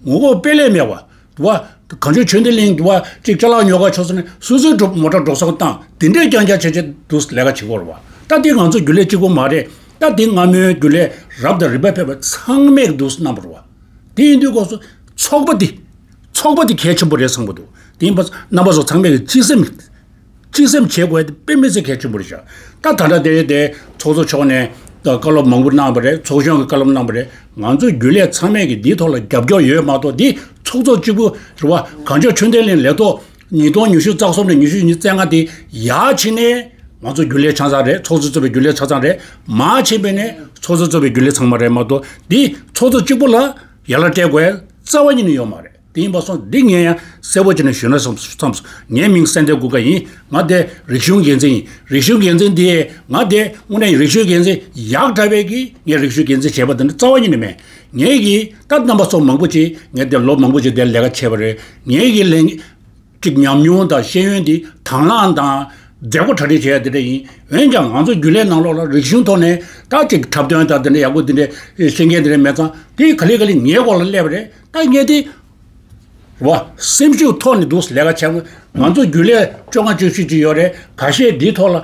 ངོ་ལྐོག་དཔེ་ལས་མེད་པ། དུ་བ། གངས་ལྗོངས་ཆོས་ལྡན་གླིང་དུ་བ་གཅིག་ཅ་ལག་ཉོ་ག་ཕྱོགས་སོང་ནས་སོ་སོའི་སྒྲུབ་མོ་ཊ་འགྲོ་སོང་བཏང་དེ་འདྲས་རྐྱང་རྐྱང་བྱས་བྱས་འདུག་ལས་ཀ་བྱེད་ཀྱི་ཡོད་རེད་བ། ད་འདི་ང་ཚོ་རྒྱུན་ལས་གཅིག་པོ་མ་རེད། ད་འདི་སྔ་མོའི་རྒྱུན་ལས་རབ་དང་རིམ་པ་ཕེབས་པ་ཚང་མས་འདུག་གནང་བ་རེད་བ། དེ་ཡིན་དུས་སྐབས་སུ་ཚོགས་པ་འདི་ཚོགས་པ་འདི་གལ་ཆེན་པོ་རེད་བསམ་གྱི་འདུག་དེ་ཡིན་པ་རྣམ་པ་ཚོ་ཚང་མས་གཅིག་སེམས། གཅིག་སེམས་བྱེད་དགོས་དེ་དཔེ་མི་སྲིད་གལ་ཆེན་པོ་རེད་ཤག་ད་ད་ལྟ་དེ་དེ་ཚོགས་གཙོ་མཆོག་ནས་ད་བཀའ་སློབ་མང་པོ་གནང་བ་རེད། ཚོགས་གཞོན་གྱི་བཀའ་སློབ་གནང་བ་རེད། ང་ཚོ་རྒྱུན་ལས་ཚང་མས་ཀྱི་འདིའི་ཐོག་ལ་རྒྱབ་སྐྱོར་ཡོད་མ་གཏོགས་འདི་ཚོགས་གཙོ་གཅིག་པུ་རེད་བ། གངས་ལྗོངས་ཆོས་ལྡན་གླིང་ལས་ཐོག་ཉིས་སྟོང་ཉི་ཤུ་རྩ་གསུམ་ནས་ཉི་ཤུ་ཉི་རྩ་ལྔ་དེ་ཡར་ཕྱིན་ནས་ང་ཚོ་རྒྱུན་ལས་ཆ་ཚང་རེད། ཚོགས་གཙོ་གཙོས་པའི་རྒྱུན་ལས་ཆ་ཚང་རེད། མར་ཕྱིན་པ་ནས་ཚོགས་གཙོ་གཙོས་པའི་རྒྱུན་ལས་ཚང་མ་རེད་མ་གཏོགས་འདི་ཚོགས་གཙོ་གཅིག་པུ་ལ་ཡ་ལ་སྤྲད་དགོས་རྩ་བ་ཉིད་ནས་ཡོད་མ་རེད། དེ་ཡིན་པ་སོང་འདི་ངས་ཡང་གསལ་པོ་བྱས་ནས་ཞུས་ན་བསམ་བསམ་སོང་། ངའི་མིང་སེང་སྟེ་ཀུན་དགའ་ཡིན། ང་དེ་རིག་གཞུང་འགན་འཛིན་ཡིན། རིག་གཞུང་འགན་འཛིན་འདི་ང་དེ་དངོས་གནས་རིག་གཞུང་འགན་འཛིན་ཡག་དྲགས་པའི་གི་ངས་རིག་གཞུང་འགན་འཛིན་བྱས་པ་དེ་འདྲ་རྩ་བ་ཉིད་ནས་མེད། ངས་གི་ད་རྣམ་པ་ཚོ་མང་པོ་ཅིག་ངས་དེ་ལོ་མང་པོ་ཅིག་དེ་ལས་ཀ་བྱས་པ་རེད། ངས་གི་ལན་ཅིག་ཉམས་མྱོང་དང་ཤེས་ཡོན་འདི་དང་བླངས་དང་མཛད་སྒོ་གྲ་སྒྲིག་བྱས་དེ་འདྲ་ཡིན། འོན་ཀྱང་ང་ཚོ་རྒྱུན་ལས་ནང་ལོགས་ལ་རིག་གཞུང་ཐོག་ནས་ད་ཅིག་འཁྲབ་སྟོན་དང་དེ་འདྲ་ཡག་པོ་དེ་འདྲ་ཤེས་མཁན་དེ་འདྲ་མེད་ཙང་དེ་ག་ལེ་ག་ལེ་ངའི་སྐོར་ལ་སླེབས་པ་རེད། ད་ངས་དེ་རེད་བ། སེམས་ཤུགས་ཐོག་ནས་འདུག་ལས་ཀ་བྱས། ང་ཚོ་རྒྱུན་ལས་བཅོ་ལྔ་བཅུ་བཞི་ཅིག་ཡོད་རེད། ཁ་ཤས་འདིའི་ཐོག་ལ་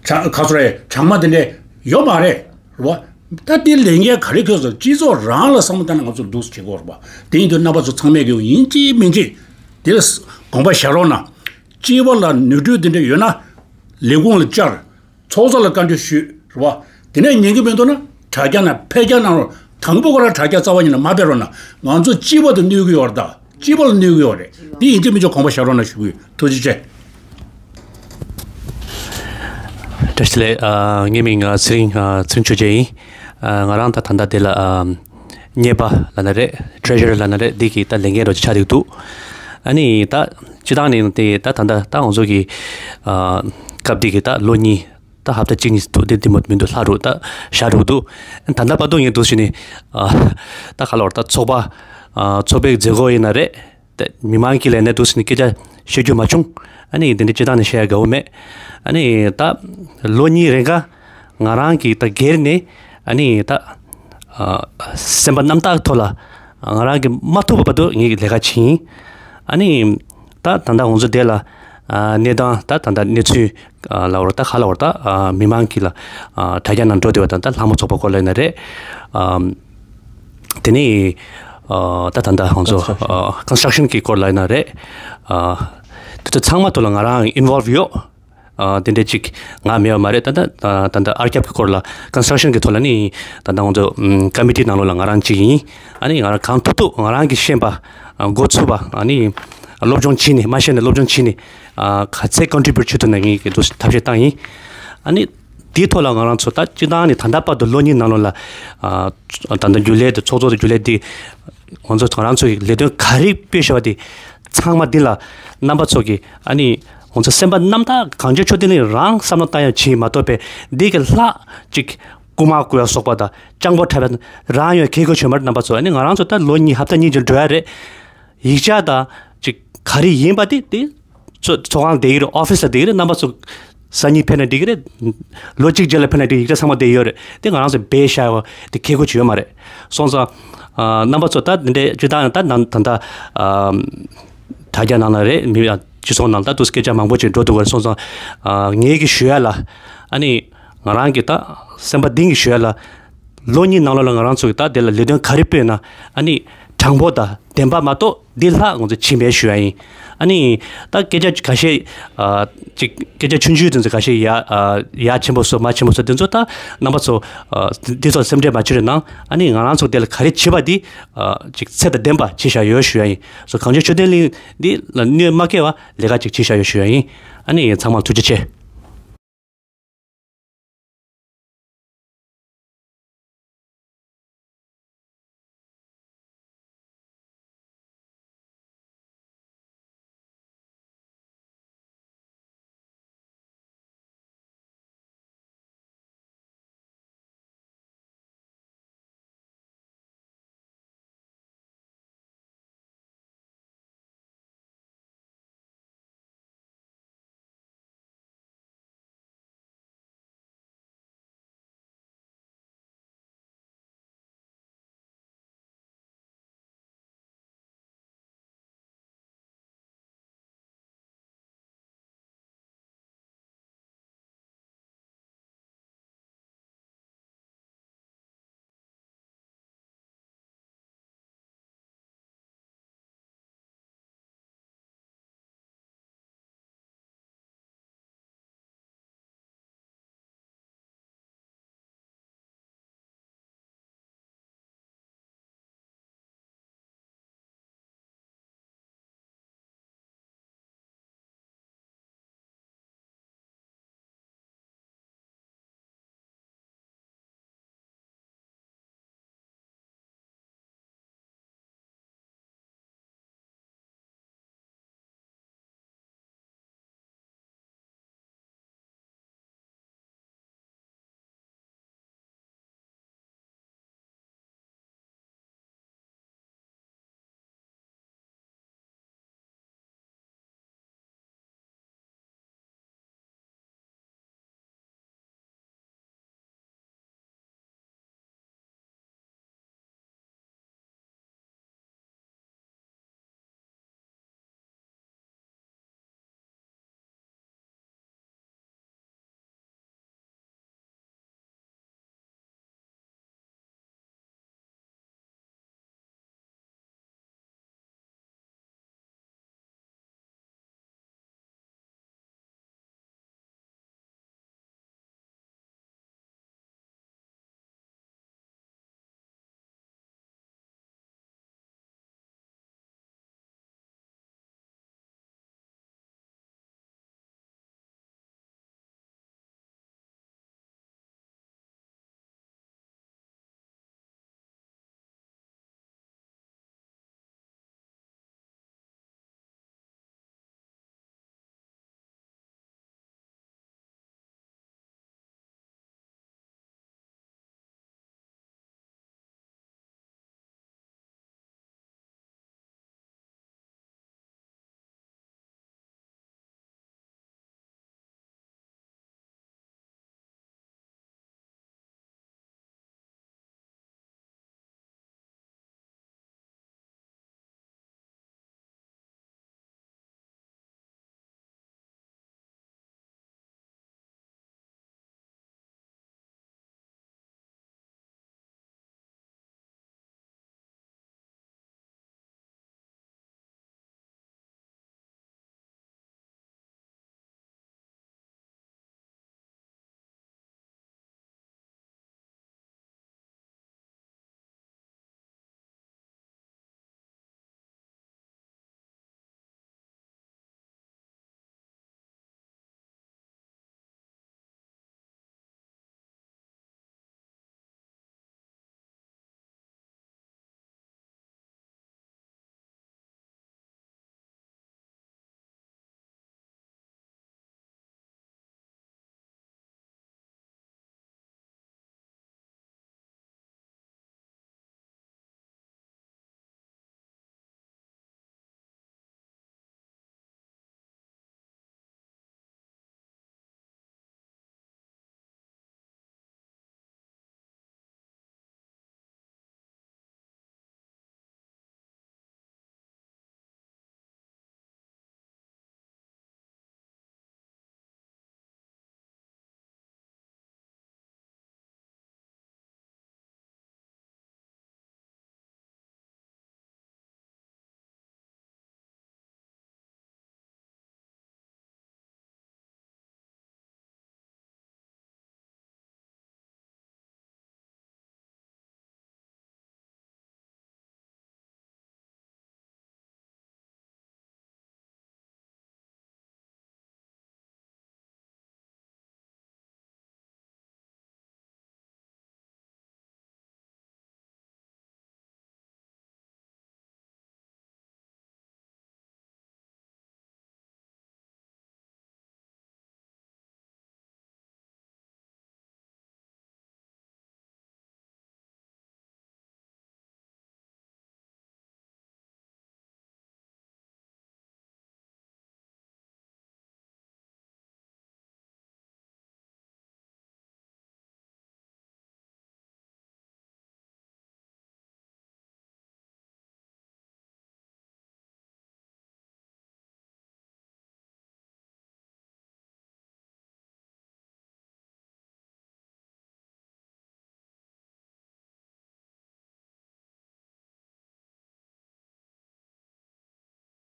ཆ་ག་ཚོད་རེད་ཆ་མ་དེ་འདྲས་ཡོད་མ་རེད། རེད་བ། ད་དེ་ལས་འགན་ག་རེ་ཁྱོད་ཚོ་སྤྱི་ཚོགས་རང་ལ་བསམ་བློ་བཏང་ནས་ང་ཚོ་འདུག་བྱེད་དགོས་རེད་བ། དེ་ཡིན་དུས་རྣམ་པ་ཚོ་ཚང་མས་གི་ཡིན་གཅིག་མིན་གཅིག་དེ་ལ་དགོངས་པ་བཞག་རོགས་གནང་། སྤྱི་པ་ལ་ནོར་འཁྲུལ་དེ་འདྲས་ཡོད་ན་ལས་ཁུངས་ལ་བཅར། ཚོགས་གཙོ་ལ་བཀའ་འདྲི་ཞུས་རེད་བ། དེ་ནས་ཉན་གྱི་མི་འདུག་ན་དྲ་རྒྱ་ནང་ཕལ་སྐྱག་གནང་རོགས། དང་པོ་ཁོ་རང་དྲ་རྒྱ་རྩ་བ་ཉིད་ནས་མ་སྤེལ་རོགས་གནང་། ང་ཚོ་སྤྱི་པ་དེ་གནོད་ཀྱི་ཡོད་རེད། ད་སྤྱི་པ་ལ་གནོད་ཀྱི་ཡོད་རེད། དེ་ཡིན་གཅིག་མིན་གཅིག་དགོངས་པ་བཞག་རོགས་གནང་ཞུ་གི་ཡོད། ཐུགས་རྗེ་ཆེ། བཀྲ་ཤིས་བདེ་ལེགས། ཨ། ངའི་མིང་ཨ་ཚེ་རིང་ཨ་ཚེ་རིང་ཆོས་རྒྱལ་ཡིན། ཨ། ང་རང་ད་ད་ལྟ་དེ་ལ་ཨ་གཉེར་པ་ལབ་ན་རེད། ཊེ་རེ་ཞ་རར་ལབ་ན་རེད། འདི་གི་ད་ལས་འགན་རོགས་ཅིག་ཆགས་བསྡད་འདུག་ཨ་ནི་ད་སྤྱི་བཏང་ནས་དེ་ད་ད་ལྟ་ད་ང་ཚོ་གི་ཨ་སྐབས་འདི་གི་ད་ལོ་གཉིས་ད་ཧབ་ཏ་གཅིག་གཉིས་འདུག་དེ་དེ་མོ་མི་འདུག་ལྷག་རུ་ད་བཞག་འགྲོ་འདུག་ད་ལྟ་བར་དུ་ངས་འདུག་བྱས་ནས་ཨ་ད་ག་ལོར་ད་ཚོགས་པ་ཨ་ཚོགས་པའི་མཛད་སྒོ་ཡིན་ན་རེད། ད་མི་མང་གི་ལས་ནས་འདུག་ཟེར་ནས་སྐད་ཆ་བཤད་རྒྱུ་མ་བྱུང་། ཨ་ནི་དེ་འདྲ་སྤྱིར་བཏང་ནས་བཤད་ཡ་དགའ་བོ་མེད། ཨ་ནི་ད་ལོ་གཉིས་རིང་ག་ང་རང་གིས་ད་སྒེར་ནས་ཨ་ནི་ད་ཨ་སེམས་པ་རྣམ་དག་ཐོག་ལ་ང་རང་གིས་མ་ཐུབ་པ་བར་དུ་ངས་ལས་ཀ་བྱས་ཡིན། ཨ་ནི་ད་ད་ལྟ་ང་ཚོ་འདི་ལ་ཨ་གནས་སྟངས་ད་ད་ལྟ་གནས་ཚུལ་ཨ་ལབ་པ་རེད། ད་ག་ལབ་པ་རེད། ད་ཨ་མི་མང་གི་ལ་ཨ་དྲ་རྒྱ་ནང་འགྲོ་བསྡད་པ་དང་། ད་ལྷ་མོ་ཚོགས་པ་སྐོར་ལ་ཡིན་ན་རེད། ཨ་དེ་ནས་ཨ་ད་ད་ལྟ་ང་ཚོ་ཨ་construction གི་སྐོར་ལ་ཡིན་ན་རེད། ཨ་དེ་ཚོ་ཚང་མ་ཐོག་ལ་ང་རང་involve ཡོད། ཨ་དེ་འདྲ་ཅིག་ང་མེད་པ་མ་རེད། ད་ལྟ་ད་ལྟ་ཨར་ཁྱབ་ཀྱི་སྐོར་ལ་construction གི་ཐོག་ལ་ནི་ད་ལྟ་ང་ཚོ་ཨམ་committee ནང་ལོགས་ལ་ང་རང་གཅིག་ཡིན། ཨ་ནི་ང་རང་གང་ཐུབ་ཐུབ་ང་རང་གིས་ཤེས་པ་ཨ་འགོ་ཚུགས་པ། ཨ་ནི་སློབ་སྦྱོང་བྱས་ནས་མ་ཤེས་ན་སློབ་སྦྱོང་བྱས་ནས་ཨ་ག་ཚད་contribute བྱེད་ཐུབ་ན་ངས་ཀྱི་འདུག་ཐབས་ཤེས་བཏང་ཡིན། ཨ་ནི་དེའི་ཐོག་ལ་ང་རང་ཚོ་ད་སྤྱིར་བཏང་ནས་ད་ལྟ་བར་དུ་ལོ་གཉིས་ནང་ལོགས་ལ་ཨ་ད་ལྟ་རྒྱུན་ལས་དེ་ཚོགས་གཙོ་དང་རྒྱུན་ལས་དེ་ང་ཚོ་ང་རང་ཚོ་གི་ལས་དོན་ག་རེ་སྤེལ་བཞག་པ་དེ་ཚང་མ་འདི་ལ་རྣམ་པ་ཚོ་གི་ཨ་ནི་ང་ཚོ་སེམས་པ་རྣམ་དག་གངས་ལྗོངས་ཆོས་ལྡན་གླིང་རང་བསམ་བློ་བཏང་ཡག་བྱས་མ་གཏོགས་པའི་འདི་གི་ལྷག་ཅིག་རྐུ་མ་རྐུ་ཡ་སོགས་པ་དང་སྤྱང་པོ་འཁྲབ་ཡ་རང་ཡང་གལ་དགོས་བྱུང་མ་རེད། རྣམ་པ་ཚོ་ཨ་ནི་ང་རང་ཚོ་ད་ལོ་གཉིས་ཧབ་ཏ་གཉིས་ཀྱི་འགྲོ་ཡ་རེད། ཡིག་ཆ་དང་ཅིག་ག་རེ་ཡིན་པ་དེ་དེ་ཚོ་ཚོགས་ཁང་བསྡད་ཀྱི་རེད། ཨོ་ཕི་སི་ལ་བསྡད་ཀྱི་རེད། རྣམ་པ་ཚོ་སང་ཉིན་ཕེབས་ན་འགྲིག་གི་རེད། ལོ་གཅིག་རྗེས་ལ་ཕེབས་ན་འགྲིག་ཡིག་ཆ་ཚང་མ་བསྡད་ཡོད་རེད། དེ་ང་རང་ཚོ་སྦས་བཞག་ཡོད་དེ་གལ་དགོས་ཅིག་ཡོད་མ་རེད། སོང་ཙང་ཨ་རྣམ་པ་ཚོ་ད་འདི་འདྲའི་སྤྱིར་བཏང་ད་ད་ད་ལྟ་ཨ་དྲ་རྒྱ་ནང་ལ་རེད། མི་ཡང་སྤྱི་ཚོགས་ནང་ད་དུ་སྐད་ཆ་མང་པོ་ཅིག་འགྲོ་འདུག་ག་རེད། སོང་ཙང་ཨ་ངས་ཀྱི་ཞུ་ཡ་ལ་ཨ་ནི་ང་རང་གི་ད་སེམས་པ་གཏིང་གི་ཞུ་ཡ་ལ་ལོ་གཉིས་ནང་ལོགས་ལ་ང་རང་ཚོ་གི་ད་དེ་ལ་ལས་དོན་ག་རེ་སྤེལ་ན་ཨ་ནི་དྲང་པོ་དང་བདེན་པ་མ་གཏོགས་འདི་ལྷག་ང་ཚོ་ཕྱིན་མེད་ཞུ་ཡ་ཡིན། ཨ་ནི་ད་སྐད་ཆ་ཁ་ཤས་ཨ་ཅིག་སྐད་ཆ་ཆུང་ཆུང་དེ་ཚོ་ཁ་ཤས་ཡ་ཨ་ཡ་ཆེན་པོ་བཟོ་མ་ཆེན་པོ་བཟོ་དེ་ཚོ་ད་རྣམ་པ་ཚོ་ཨ་འདི་ཚོ་སེམས་ཁྲལ་མ་བྱེད་རོགས་གནང་། ཨ་ནི་ང་རང་ཚོ་དེ་ལ་ག་རེ་བྱེད་པ་འདི་ཨ་ཅིག་ཚད་དང་ལྡན་པ་བྱེད་བཞག་ཡོད་ཞུ་ཡ་ཡིན། སོ་གངས་ལྗོངས་ཆོས་ལྡན་གླིང་འདི་ལ་གནོད་མ་སྐྱེལ་བ་ལས་ཀ་ཅིག་བྱེད་བཞག་ཡོད་ཞུ་ཡ་ཡིན། ཨ་ནི་ཚང་མ་ཐུགས་རྗེ་ཆེ།